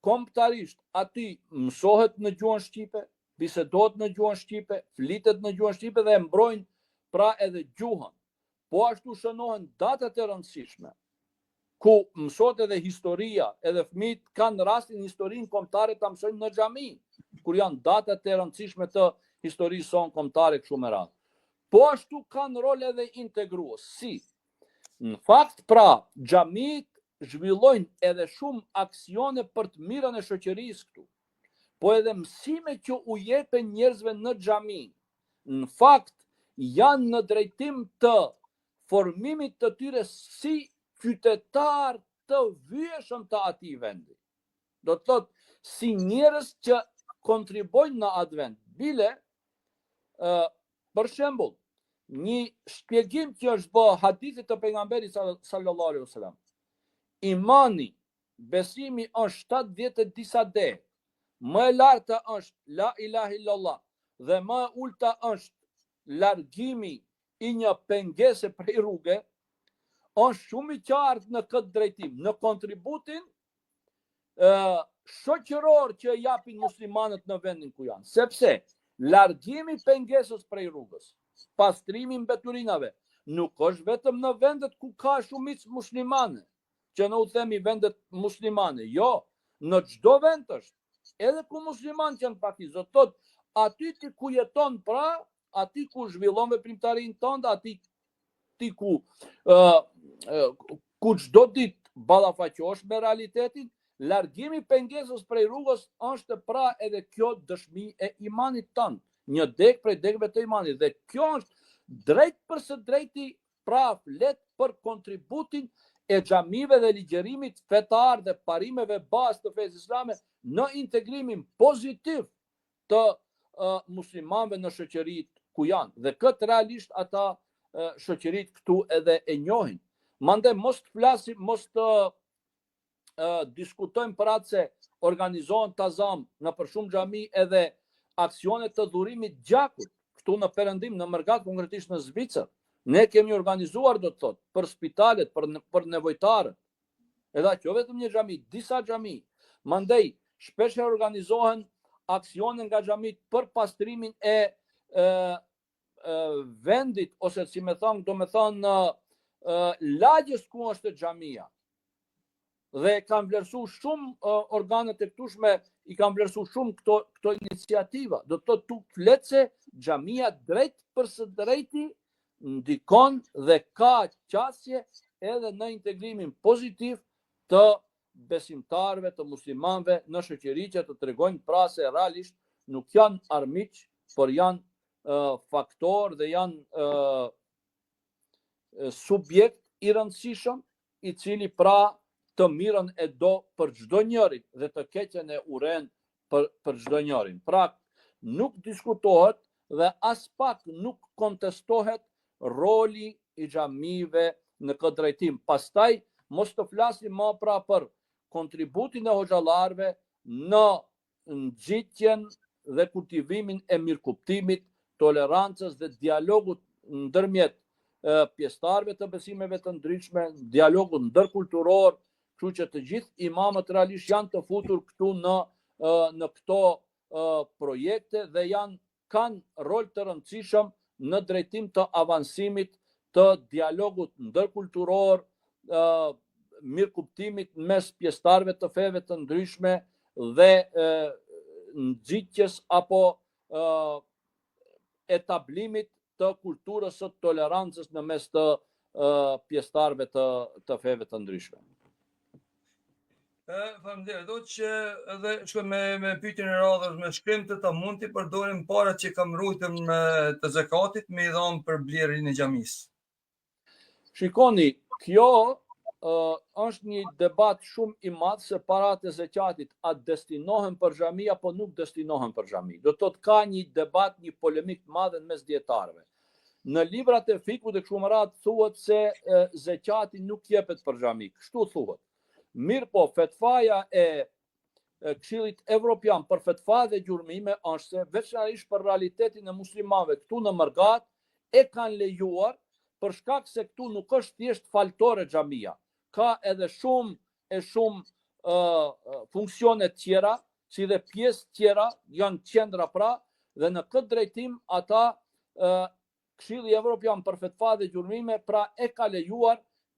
kombëtarisht, aty mësohet në gjuhën shqipe, bisedohet në gjuhën shqipe, flitet në gjuhën shqipe dhe e mbrojnë pra edhe gjuhën. Po ashtu shënohen datat e rëndësishme. Ku mësohet edhe historia, edhe fëmijët kanë rastin historinë kombëtare ta mësojnë në xhami, kur janë datat e rëndësishme të historisë sonë kombëtare kështu me radhë. Po ashtu kanë rol edhe integrues, si në fakt pra xhamitë zhvillojnë edhe shumë aksione për të mirën e shoqërisë këtu. Po edhe mësime që u jepen njerëzve në xhami, në fakt janë në drejtim të formimit të tyre si qytetarë të vyeshëm të atij vendi. Do të thotë si njerëz që kontribuojnë në atë vend. Bile, ë për shembull, një shpjegim që është bë hadithit të pejgamberit sallallahu alaihi wasallam. Imani, besimi është 70 e disa degë. Më e larta është la ilaha illallah dhe më e ulta është largimi i një pengese prej rruge, është shumë i qartë në këtë drejtim, në kontributin ë shoqëror që japin muslimanët në vendin ku janë. Sepse largimi i pengesës prej rrugës, pastrimi i mbeturinave, nuk është vetëm në vendet ku ka shumicë muslimane, që ne u themi vendet muslimane, jo, në çdo vend është, edhe ku muslimanët janë pakicë, do të thotë, aty ti ku jeton pra, aty ku zhvillon veprimtarinë tënde, aty ti ku ë uh, ku çdo ditë ballafaqohesh me realitetin, largimi i pengesës prej rrugës është pra edhe kjo dëshmi e imanit tënd, një degë prej degëve të imanit dhe kjo është drejt për së drejti pra flet për kontributin e xhamive dhe ligjërimit fetar dhe parimeve bazë të fesë islame në integrimin pozitiv të muslimanëve në shoqëritë ku janë. Dhe këtë realisht ata shoqëritë këtu edhe e njohin. Mandej mos të flasim, mos të diskutojmë për atë se organizohen ta zamë nëpër shumë xhami edhe aksione të dhurimit gjakut këtu në perëndim, në mërgatë, konkretisht në Zvicër. Ne kemi organizuar, do të thotë, për spitalet, për, për nevojtarët. Edhe jo vetëm një xhami, disa xhami. Mandej, shpesh herë organizohen aksione nga xhamitë për pastrimin e, e, e vendit, ose si me thonë, do me thonë, lagjes ku është xhamia. Dhe kanë vlerësu shumë organet e këtushme, i kanë vlerësu shumë këto, këto iniciativa. Do të thotë tu flet se xhamia drejt për së drejti ndikon dhe ka qasje edhe në integrimin pozitiv të besimtarëve, të muslimanëve në shoqëri që të tregojnë pra se realisht nuk janë armiq, por janë uh, faktor dhe janë uh, subjekt i rëndësishëm i cili pra të mirën e do për çdo njërin dhe të keqen e urren për për çdo njërin. Pra nuk diskutohet dhe aspak nuk kontestohet roli i xhamive në këtë drejtim. Pastaj mos të flasim më pra për kontributin e hoxhallarëve në nxitjen dhe kultivimin e mirëkuptimit, tolerancës dhe dialogut ndërmjet pjesëtarëve të besimeve të ndryshme, dialogut ndërkulturor, kështu që të gjithë imamët realisht janë të futur këtu në në këto projekte dhe janë kanë rol të rëndësishëm në drejtim të avansimit të dialogut ndërkulturor, mirëkuptimit mes pjesëtarëve të feve të ndryshme dhe nxitjes apo etablimit të kulturës së tolerancës në mes të pjesëtarëve të të feve të ndryshme. Faleminderit. Do që edhe shkoj me me pyetjen e radhës me shkrim të a mund t'i përdorim parat që kam ruajtur me të zekatit me i dhënë për blerjen e xhamisë. Shikoni, kjo uh, është një debat shumë i madh se paratë e zekatit a destinohen për xhami apo nuk destinohen për xhami. Do të thotë ka një debat, një polemikë të madhe mes dijetarëve. Në librat e fikhut e kështu me radhë thuhet se e, zekati nuk jepet për xhami. Kështu thuhet. Mirëpo, fetfaja e Këshillit Evropian për fetfa dhe gjurmime është se veçanërisht për realitetin e muslimanëve këtu në mërgatë e kanë lejuar për shkak se këtu nuk është thjesht faltore xhamia. Ka edhe shumë e shumë uh, funksione tjera, si dhe pjesë tjera, janë qendra pra, dhe në këtë drejtim ata uh, Këshilli Evropian për Fetfa dhe Gjurmime pra e ka lejuar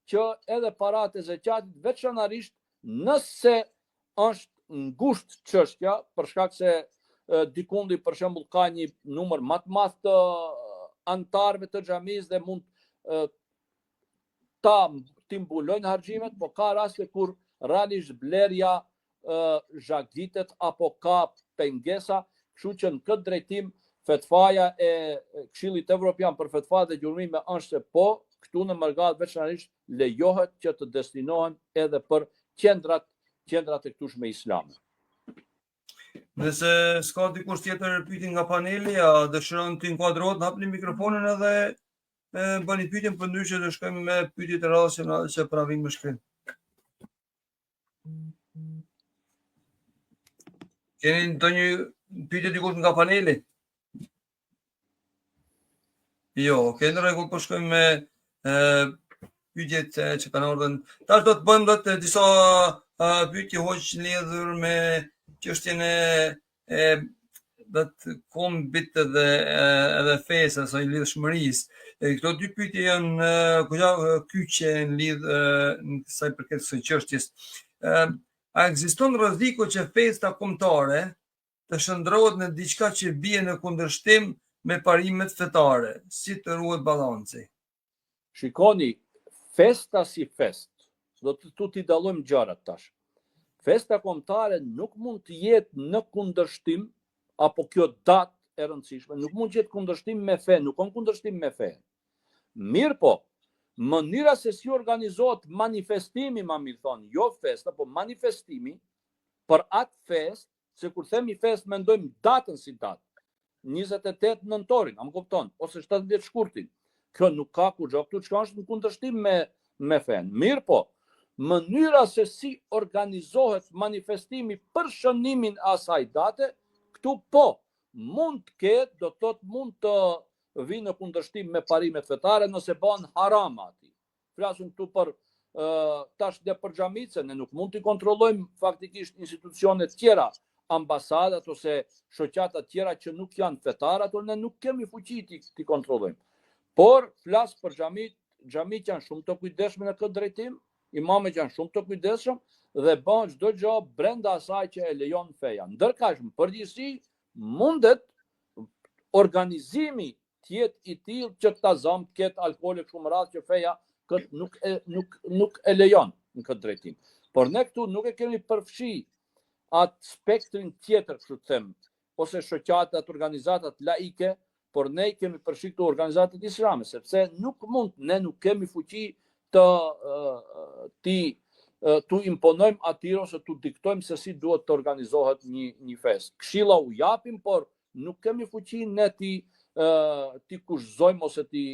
që edhe paratë e zeqatit veçanërisht nëse është ngushtë çështja për shkak se dikundi për shembull ka një numër më të madh të anëtarëve të xhamisë dhe mund ta t'i mbulojnë harxhimet, po ka raste kur realisht blerja zhagitet apo ka pengesa, kështu që në këtë drejtim fetfaja e Këshillit Evropian për fetfa dhe gjurmime është se po, këtu në mërgatë veçanërisht lejohet që të destinohen edhe për qendrat qendrat e këtushme islame. Nëse s'ka dikush tjetër pyetje nga paneli, a dëshiron të inkuadrohet, hapni mikrofonin edhe e bëni pyetjen, përndryshe do shkojmë me pyetjet e radhës që na që po na vijnë me shkrim. Keni ndonjë pyetje dikush nga paneli? Jo, ok, në rregull, po shkojmë me e, pyetjet që kanë ardhur. Tash do të bëjmë do të disa pyetje hoxhë lidhur me çështjen e e do të kombit edhe edhe fesë asaj lidhshmërisë. E këto dy pyetje janë goxha kyçe në lidh në sa i përket kësaj çështjes. Ë a ekziston rreziku që festa kombëtare të shndërrohet në diçka që bie në kundërshtim me parimet fetare, si të ruhet balanci? Shikoni, festa si festë, do të tu t'i dallojmë gjërat tash. Festa kombëtare nuk mund të jetë në kundërshtim apo kjo datë e rëndësishme, nuk mund të jetë kundërshtim me fe, nuk ka kundërshtim me fe. Mirëpo, mënyra se si organizohet manifestimi, ma mirë thonë, jo festa, po manifestimi për atë festë Se kur themi festë mendojmë datën si datë. 28 nëntorin, a më kupton, ose 17 shkurtin. Kjo nuk ka kurgjo këtu çka është në kundërshtim me me fenë. Mirëpo, mënyra se si organizohet manifestimi për shënimin e asaj date, këtu po, mund të ketë, do të thotë mund të vijë në kundërshtim me parimet fetare nëse bëhen haram aty. Flasim këtu për tash dhe për xhamitë, se ne nuk mund t'i kontrollojmë faktikisht institucionet tjera, ambasadat ose shoqatat tjera që nuk janë fetare, ato ne nuk kemi fuqi t'i, t'i kontrollojmë. Por flas për xhamitë, xhamitë janë shumë të kujdesshme në këtë drejtim, imamët janë shumë të kujdesshëm dhe bën çdo gjë brenda asaj që e lejon feja. Ndërkaq, në përgjithësi mundet organizimi të jetë i tillë që ta zëmë të ketë alkool e kështu me radhë që feja këtë nuk e nuk nuk e lejon në këtë drejtim. Por ne këtu nuk e kemi përfshi atë spektrin tjetër, kështu të them, ose shoqatat, organizatat laike, por ne i kemi përfshi këtu organizatat islame, sepse nuk mund, ne nuk kemi fuqi të t'i t'u imponojmë atyre ose t'u diktojmë se si duhet të organizohet një një festë. Këshilla u japim, por Nuk kemi fuqi ne t'i t'i kushtëzojmë ose t'i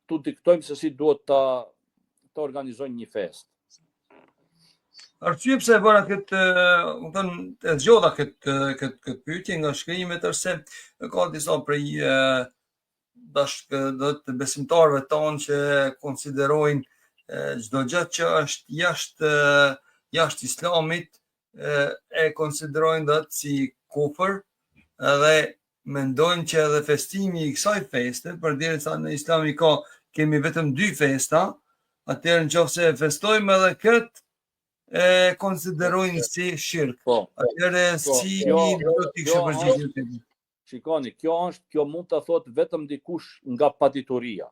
t'u diktojmë se si duhet ta të organizojnë një festë. Arsye pse e bëra këtë, më thënë, e zgjodha këtë këtë këtë pyetje nga shkrimet është se ka disa prej bashkë do të besimtarëve tanë që konsiderojnë çdo gjë që është jashtë jashtë islamit e konsiderojnë do të si kufër edhe mendojnë që edhe festimi i kësaj feste, përderisa në islam i ka kemi vetëm dy festa, atëherë në qoftë se e festojmë edhe këtë, e konsiderojnë si shirk. Po, atëherë po, si kjo, do t'i kishe përgjigjur ti? Shikoni, kjo është, kjo mund ta thotë vetëm dikush nga padituria.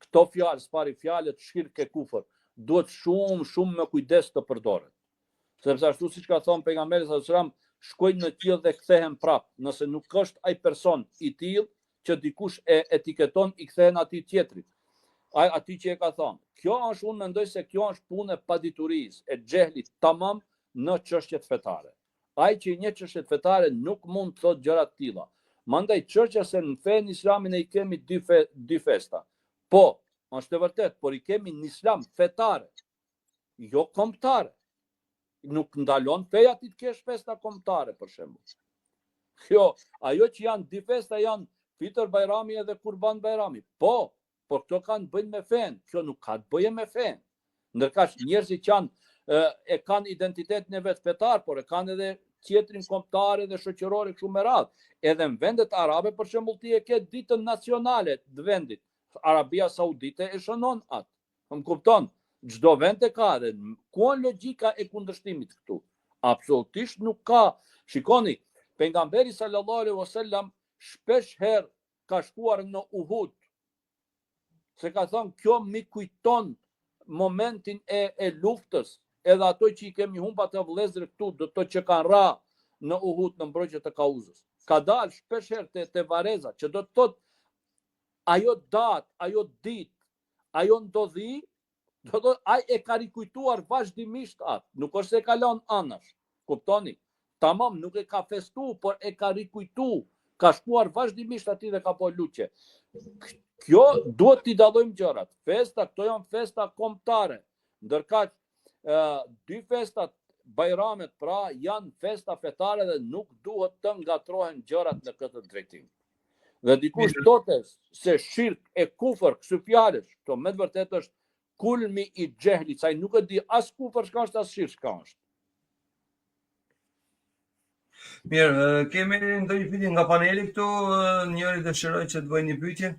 Këto fjalë, së pari fjalët shirk e kufër, duhet shumë shumë me kujdes të përdoret. Sepse ashtu siç ka thënë pejgamberi sallallahu alajhi wasallam, shkojnë në qiell dhe kthehen prap. Nëse nuk është ai person i tillë që dikush e etiketon i kthehen atij tjetrit. Ai atij që e ka thënë. Kjo është unë mendoj se kjo është punë e paditurisë, e xhehlit tamam në çështjet fetare. Ai që i njeh çështjet fetare nuk mund të thotë gjëra të tilla. Mandaj çështja se në fenë islame ne i kemi dy fe, dy festa. Po, është e vërtetë, por i kemi në islam fetare, jo kombëtare. Nuk ndalon feja ti të kesh festa kombëtare për shembull. Kjo, ajo që janë dy festa janë Fitër Bajrami edhe Kurban Bajrami. Po, por këto kanë të bëjnë me fenë, kjo nuk ka të bëjë me fenë. Ndërkaq njerëzit që janë e kanë identitetin e vet fetar, por e kanë edhe tjetrin kombëtar edhe shoqëror e kështu me radhë. Edhe në vendet arabe për shembull ti e ke ditën nacionale të vendit. Arabia Saudite e shënon atë. Më kupton? Çdo vend e ka dhe ku është logjika e kundërshtimit këtu? Absolutisht nuk ka. Shikoni, pejgamberi sallallahu alaihi wasallam shpesh herë ka shkuar në Uhud. Se ka thënë kjo m'i kujton momentin e e luftës, edhe ato që i kemi humb ato vëllezër këtu, do të thotë që kanë ra në Uhud në mbrojtje të kauzës. Ka dalë shpesh herë te te varrezat, që do të thotë ajo datë, ajo ditë, ajo ndodhi, do të ai e ka rikujtuar vazhdimisht atë, nuk është se e ka lënë anash. Kuptoni? Tamam nuk e ka festu, por e ka rikujtu, ka shkuar vazhdimisht aty dhe ka bo lutje. Kjo duhet t'i dallojmë gjërat. Festa, këto janë festa kombëtare. Ndërkaq, dy festat Bajramet pra janë festa fetare dhe nuk duhet të ngatërrohen gjërat në këtë drejtim. Dhe dikush thotë se shirk e kufër kësi fjalësh, këto me të vërtetë është kulmi i xhehlit, se ai nuk e di as kufër çka është as shirk çka është. Mirë, kemi ndonjë pyetje nga paneli këtu, njëri dëshiroi që të bëjë një pyetje.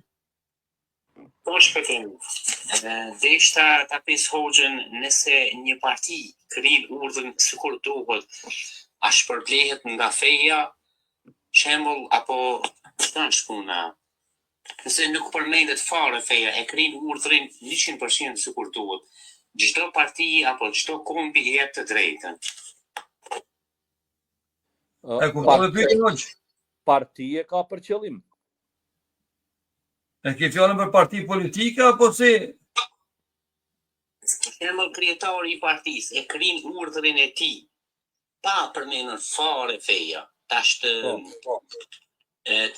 Po Shpëtim, deshta ta pys hoxhën nëse një parti kryen urdhrin sikur duhet, a shpërblehet nga feja, shembull apo çka është puna? Nëse nuk përmendet fare feja e kryen urdhrin 100% sikur duhet, çdo parti apo çdo kombi i jep të drejtën. E kuptove pyetjen hoxhë? Parti e ka për qëllim. E ke fjalën për parti politike apo si? Shembull kryetari i partisë e kryen urdhrin e tij pa përmendur fare feja. Tash të po, po. E,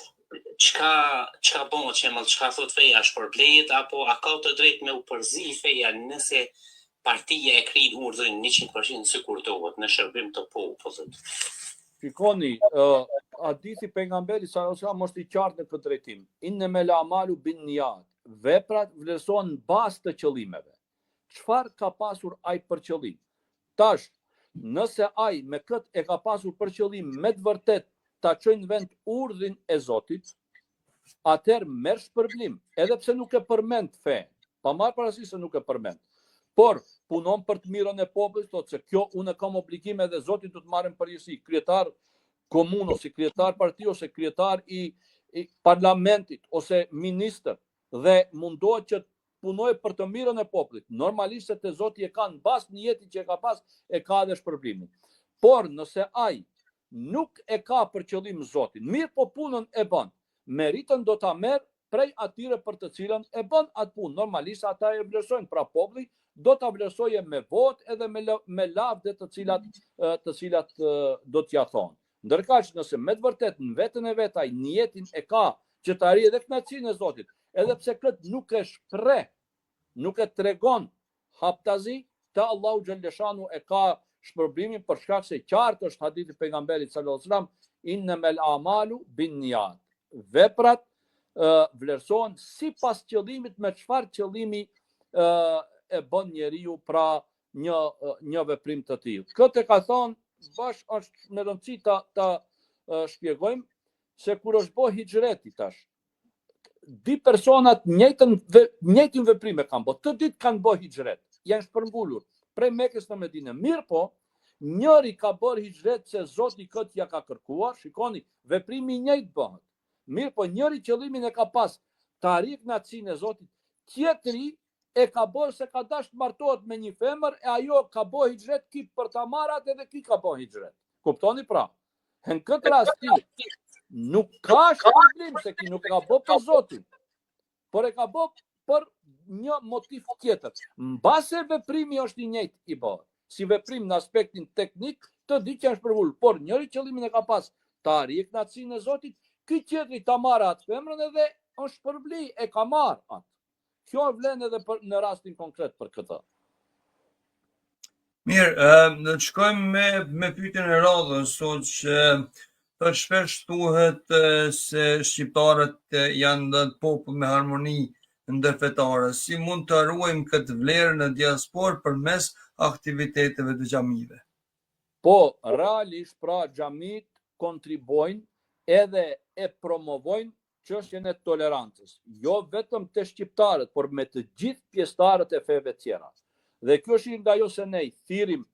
çka çka bëhet shembull çka thot feja shpërblehet apo a ka të drejtë me u përzi feja nëse partia e kryen urdhrin 100% sikur duhet në shërbim të popullit. Shikoni, uh, hadithi pejgamberit sallallahu alajhi wasallam është i qartë në këtë drejtim. Innemel amalu bin nijat. Veprat vlerësohen në bazë të qëllimeve. Çfarë ka pasur ai për qëllim? Tash, nëse ai me këtë e ka pasur për qëllim me të vërtetë ta çojë në vend urdhrin e Zotit, atëherë merr shpërblim, edhe pse nuk e përmend fenë, pa marrë parasysh se nuk e përmend. Por punon për të mirën e popullit, thotë se kjo unë kam obligim edhe Zoti do të marrim përgjegjësi, kryetar komune ose kryetar parti ose kryetar i, i parlamentit ose ministër dhe mundohet që punojë për të mirën e popullit. Normalisht se te Zoti e ka në bazë nijetit që e ka pas, e ka edhe shpërblimin. Por nëse ai nuk e ka për qëllim Zotin, mirëpo punën e bën, meritën do ta merr prej atyre për të cilën e bën atë punë. Normalisht ata e vlerësojnë, pra populli do ta vlerësojë me votë edhe me me lavde të cilat të cilat do t'ia thonë. Ndërkaq, nëse me të vërtetë në veten e vet ai nijetin e ka që të arrijë edhe kënaqësinë e Zotit, edhe pse këtë nuk e shpreh, nuk e tregon haptazi, te Allahu xhelleshanuhu e ka shpërblimin për shkak se qartë është hadithi i pejgamberit sallallahu alajhi wasallam, innemel amalu bin nijat. Veprat vlerësohen sipas qëllimit me çfarë qëllimi e bën njeriu pra një një veprim të tillë. Këtë e ka thënë bash është me rëndësi ta ta shpjegojmë se kur është bë hixhreti tash dy personat njëjtën njëjtin veprim e kanë bë. Të dytë kanë bë hixhret, janë shpërngulur prej Mekës në Medinë. Mirëpo, njëri ka bërë hixhret se Zoti këtë ja ka kërkuar, shikoni, veprimi i njëjtë bëhet. Mirëpo, njëri qëllimin e ka pas të arrijë kënaqësinë e Zotit, tjetri e ka bërë se ka dashtë të martohet me një femër e ajo ka bë hixhret ky për ta marrë atë edhe ky ka bë hixhret. Kuptoni pra? Në këtë rast ky nuk ka shpërblim se ky nuk e ka bë për Zotin, por e ka bë për një motiv tjetër. Mbase veprimi është i njëjtë i bërë, si veprim në aspektin teknik, të dytë janë shpërngulur, por njëri qëllimin e ka pas ta arrijë kënaqësinë e Zotit, ky tjetri ta marrë atë femrën edhe është shpërbly, e ka marrë atë. Kjo vlen edhe për në rastin konkret për këtë. Mirë, do të shkojmë me me pyetjen e radhës, sot që për shpesh thuhet se shqiptarët janë një popull me harmoni ndërfetare. Si mund të ruajmë këtë vlerë në diasporë përmes aktiviteteve të xhamive? Po, realisht pra xhamitë kontribuojnë edhe e promovojnë çështjen e tolerancës, jo vetëm te shqiptarët, por me të gjithë pjesëtarët e feve tjera. Dhe kjo është nga ajo se ne i thirrim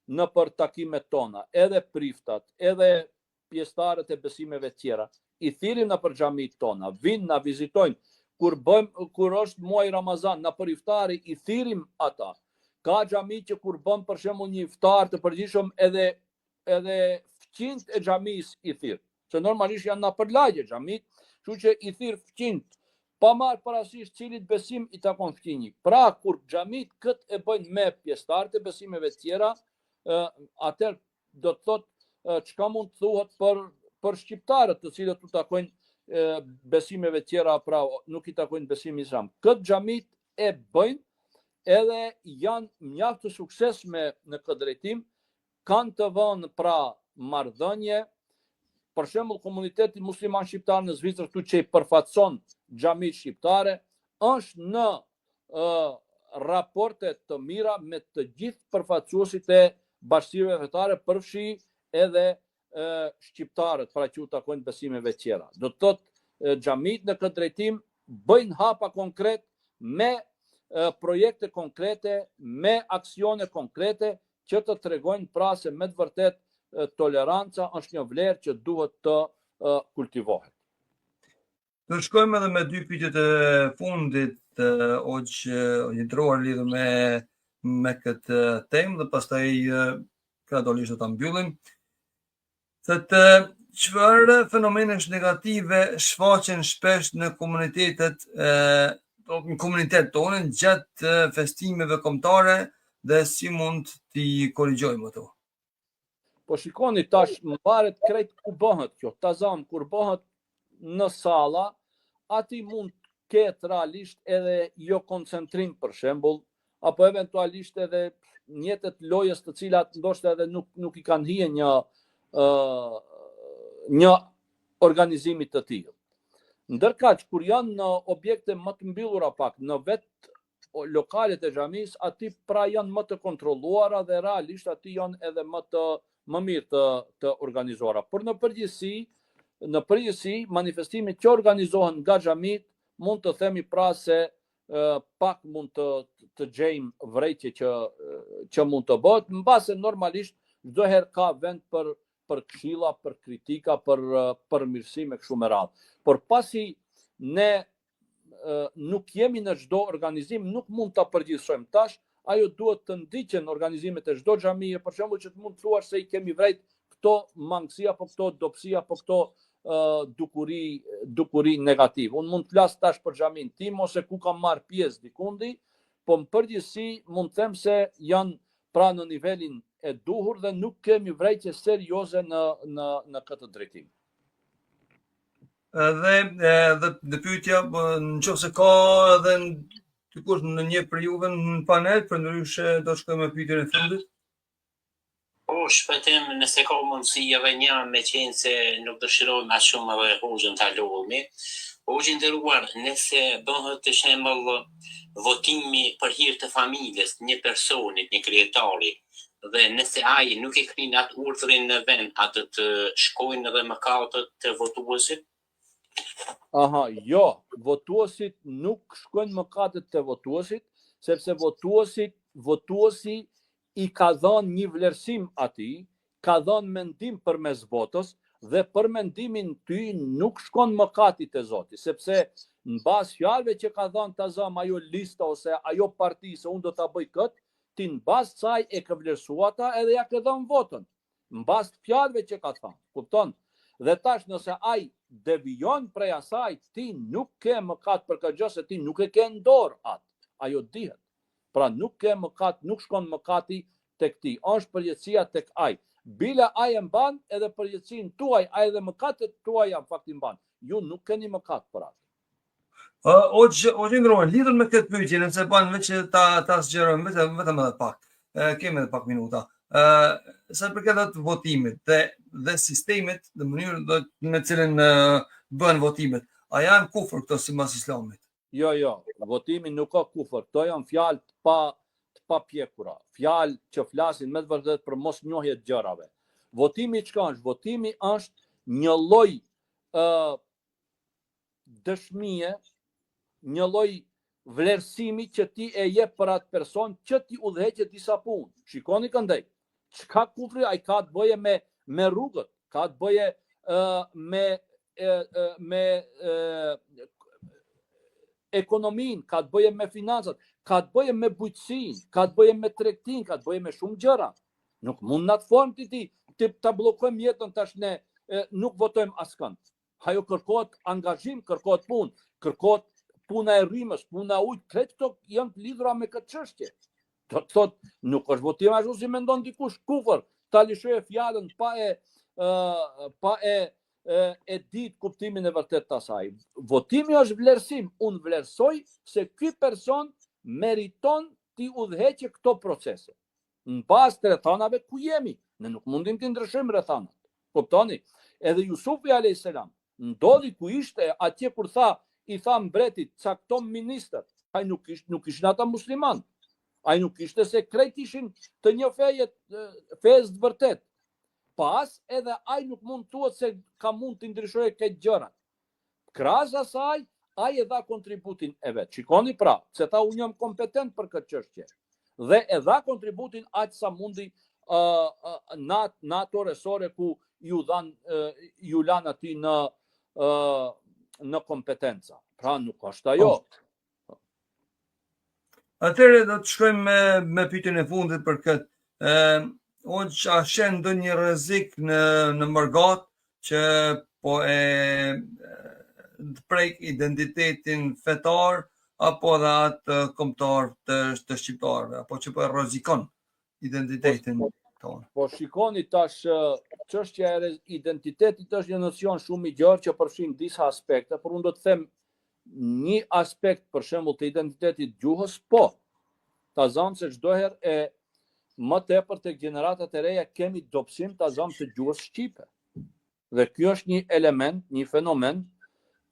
nëpër takimet tona, edhe priftat, edhe pjesëtarët e besimeve tjera, i thirrim nëpër xhamitë tona, vijnë na vizitojnë, kur bëjmë kur është muaji Ramazan, nëpër iftari i thirrim ata. Ka xhami që kur bën për shembull një iftar të përgjithshëm edhe edhe fqinjtë e xhamisë i thirr, se normalisht janë nëpër lagje xhamitë, kështu që i thirr fqinjtë, pa marrë parasysh cilit besim i takon fqinji. Pra kur xhamitë këtë e bëjnë me pjesëtarët e besimeve tjera, atëherë do të thotë çka mund të thuhet për për shqiptarët të cilët u takojnë besimeve tjera, pra nuk i takojnë besimit islam. Këtë xhamitë e bëjnë edhe janë mjaft të suksesshme në këtë drejtim, kanë të vënë pra marrëdhënie, për shembull komuniteti musliman shqiptar në Zvicër këtu që i përfaqëson xhamitë shqiptare, është në ë raporte të mira me të gjithë përfaqësuesit e bashkësive fetare, përfshi edhe e, shqiptarët, pra që u takojnë besimeve tjera. Do të thotë xhamitë në këtë drejtim bëjnë hapa konkret me projekte konkrete, me aksione konkrete që të tregojnë pra se me të vërtetë toleranca është një vlerë që duhet të kultivohet. Do të shkojmë edhe me dy pyetjet e fundit, hoxhë i nderuar lidhur me me këtë temë dhe pastaj gradualisht do ta mbyllim. Thotë çfarë fenomenesh negative shfaqen shpesh në komunitetet e në komunitet tonin gjatë festimeve kombëtare dhe si mund t'i korrigjojmë ato? Po shikoni tash mvaret krejt ku bëhet kjo. Ta zam kur bëhet në salla, aty mund të ketë realisht edhe jo koncentrim për shembull, apo eventualisht edhe mjete të lojës të cilat ndoshta edhe nuk nuk i kanë hije një ë uh, një organizimi të tillë. Ndërkaq kur janë në objekte më të mbyllura pak, në vetë lokalet e xhamisë, aty pra janë më të kontrolluara dhe realisht aty janë edhe më të më mirë të të organizuara. Por në përgjithësi, në përgjithësi manifestimet që organizohen nga xhamitë mund të themi pra se pak mund të të gjejmë vërejtje që që mund të bëhet, mbase normalisht çdo herë ka vend për për këshilla, për kritika, për përmirësime kështu me radhë. Por pasi ne nuk jemi në çdo organizim, nuk mund ta përgjithësojmë tash, ajo duhet të ndiqen organizimet e çdo xhamie, për shembull që të mund të thuash se i kemi vrejt këto mangësi apo këto dobësi apo këto uh, dukuri dukuri negative. Unë mund të flas tash për xhaminë tim ose ku kam marr pjesë dikundi, po në përgjithësi mund të them se janë pra në nivelin e duhur dhe nuk kemi vrejtje serioze në në në këtë drejtim. Edhe edhe dhe pyetja, po, në qoftë se ka edhe dikush në një prej juve në panel, përndryshe do të shkojmë me pyetjen e fundit. Po, Shpëtim, nëse ka mundësi edhe një, me qenë se nuk dëshirojmë aq shumë edhe hoxhën ta lodhmi. Hoxhë i nderuar, nëse bëhet për shembull votimi për hir të familjes, një personit, një kryetari, dhe nëse ai nuk e kryen atë urdhrin në vend, a do të shkojnë edhe mëkatet te votuesit? Aha, jo, votuesit nuk shkojnë mëkatet te votuesit, sepse votuesit, votuesi i ka dhënë një vlerësim atij, ka dhënë mendim përmes votës dhe për mendimin ty nuk shkon mëkati te Zoti, sepse në bazë fjalëve që ka dhënë ta zëmë ajo lista ose ajo parti se unë do ta bëj këtë, ti në bazë të saj e ke vlerësu ata edhe ja ke dhënë votën. Në bazë të fjalëve që ka thënë, kupton? Dhe tash nëse ai devijon prej asaj, ti nuk ke mëkat për këtë gjë se ti nuk e ke në dorë atë. Ajo dihet. Pra nuk ke mëkat, nuk shkon mëkati tek ti. Është përgjegjësia tek ai. Bile ai e mban edhe përgjegjësinë tuaj, ai edhe mëkatet tuaja në fakt i mban. Ju nuk keni mëkat për atë. Hoxhë, hoxhë i nderuar, lidhur me këtë pyetje, nëse bën veç ta ta zgjerojmë vetëm vetëm edhe pak. Ë kemi edhe pak minuta. Ë sa i përket atë votimit dhe dhe sistemit, në mënyrën dhe me cilën bëhen votimet, a janë kufër këto sipas Islamit? Jo, jo, votimi nuk ka kufër. Këto janë fjalë të pa të papjekura, fjalë që flasin me të vërtetë për mosnjohje të gjërave. Votimi çka është? Votimi është një lloj ë dëshmie, një lloj vlerësimi që ti e jep për atë person që t'i udhëheqë disa punë. Shikoni këndej. Çka kufri ai ka të bëjë me me rrugët, ka të bëjë uh, me e, me e, ekonominë, ka të bëjë me financat, ka të bëjë me bujqësinë, ka të bëjë me tregtinë, ka të bëjë me shumë gjëra. Nuk mund në atë formë ti ti, ti ta bllokojmë jetën tash ne e, nuk votojmë askënd. Ajo kërkohet angazhim, kërkohet punë, kërkohet puna e rrymës, puna e ujit, krejt këto janë të lidhura me këtë çështje. Do të thotë, nuk është votim ashtu si mendon dikush kufër, ta lëshojë fjalën pa e ë pa e e, e ditë kuptimin e vërtetë të asaj. Votimi është vlerësim, unë vlerësoj se ky person meriton t'i udhëheqë këto procese. Në bazë të rrethanave ku jemi, ne nuk mundim t'i ndryshojmë rrethanat. Kuptoni? Edhe Jusufi alayhis salam ndodhi ku ishte atje kur tha i tha mbretit caktom ministër. Ai nuk ishte nuk ishin ata musliman. Ai nuk ishte se krejt ishin të një feje fesë të vërtetë. Pas edhe ai nuk mund të thuhet se ka mund të ndryshojë këtë gjërat. Krahas asaj, ai e dha kontributin e vet. Shikoni pra, se tha unë jam kompetent për këtë çështje. Dhe e dha kontributin aq sa mundi uh, uh, në në ato resore ku ju dhan uh, ju lan atij në uh, në kompetenca. Pra nuk është ajo. Po. Atëherë do të shkojmë me me pyetjen e fundit për këtë. Ë, hoxhë a sheh ndonjë rrezik në në mërgatë që po e prek identitetin fetar apo edhe atë kombëtar të të shqiptarëve, apo që po e rrezikon identitetin po, tonë. Po shikoni tash çështja e identitetit është një nocion shumë i gjerë që përfshin disa aspekte, por unë do të them një aspekt për shembull të identitetit gjuhës, po. Ta zamë se çdo herë e më tepër tek gjeneratat e reja kemi dobësim ta zamë të gjuhës shqipe. Dhe ky është një element, një fenomen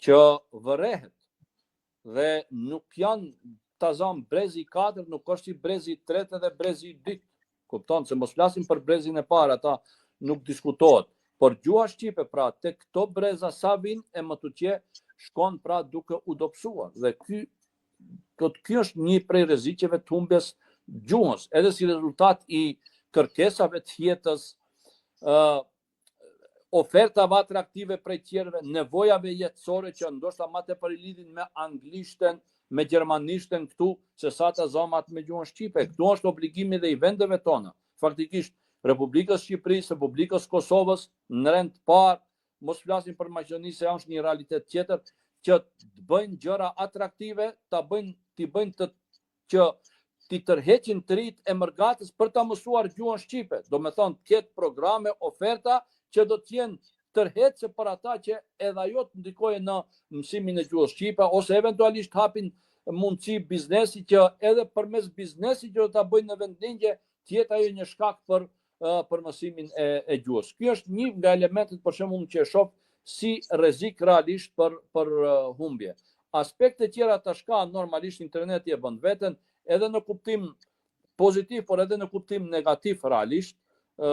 që vërehet. Dhe nuk janë ta zamë brezi i katërt, nuk është si brezi i tretë dhe brezi i dytë. Kupton se mos flasim për brezin e parë, ata nuk diskutohet. Por gjuha shqipe pra tek këto breza sa vijnë e më tutje shkon pra duke u dobësuar dhe ky do të ky është një prej rreziqeve të humbjes gjuhës, edhe si rezultat i kërkesave të jetës, ë ofertave atraktive prej tjerëve, nevojave jetësore që ndoshta më tepër i lidhin me anglishten, me gjermanishten këtu, se sa ta zëmë atë me gjuhën shqipe. Këtu është obligimi dhe i vendeve tona. Faktikisht, Republikës Shqipërisë, Republikës Kosovës, në rend të parë, mos flasim për Maqedoninë se është një realitet tjetër, që të bëjnë gjëra atraktive, ta bëjnë, t'i bëjnë të që t'i tërheqin të rinjtë e mërgatës për ta mësuar gjuhën shqipe. Domethënë, të ketë programe, oferta që do të jenë tërheqëse për ata që edhe ajo të ndikojë në mësimin e gjuhës shqipe ose eventualisht hapin mundësi biznesi që edhe përmes biznesit që do ta bëjnë në vendlindje të jetë ajo një shkak për për mësimin e, e gjuhës. Ky është një nga elementet për shembull që e shoh si rrezik realisht për për humbje. Aspekte tjera tash ka normalisht interneti e bën veten edhe në kuptim pozitiv, por edhe në kuptim negativ realisht, ë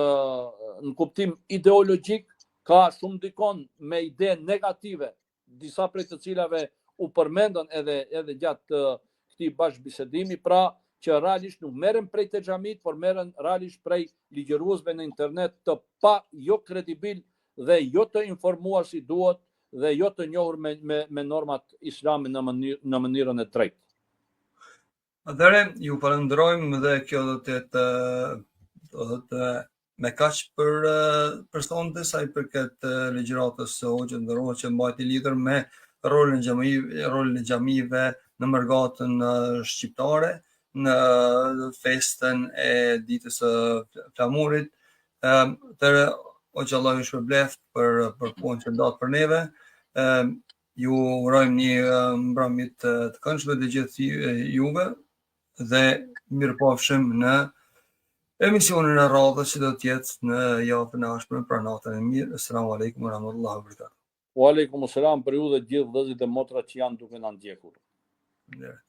në kuptim ideologjik ka shumë ndikon me ide negative, disa prej të cilave u përmendën edhe edhe gjatë këtij bashkëbisedimi, pra që realisht nuk merren prej te xhamitë, por merren realisht prej ligjëruesve në internet të pa jo kredibil dhe jo të informuar si duhet dhe jo të njohur me me me normat islame në mënyrë në mënyrën e drejtë. Atëherë, ju falënderojmë dhe kjo do të jetë do të me kaq për për sonte sa i përket ligjëratës së hoxhës të nderuar që mbajti lidhur me rolin e xhamive, rolin e xhamive në mërgatën shqiptare në festën e ditës së flamurit. Atëherë hoxhë Allahu ju shpërbleft për për kohën që ndatë për neve. Ëm ju urojmë një mbrëmje të, të këndshme të gjithë juve dhe mirupafshim në emisionin e radhës që do të jetë në javën e ardhshme pra natën e mirë. Assalamu alaikum wa rahmatullahi wa barakatuh. Wa alaikum assalam për ju dhe gjithë vëllezërit dhe motrat që janë duke na ndjekur. Faleminderit.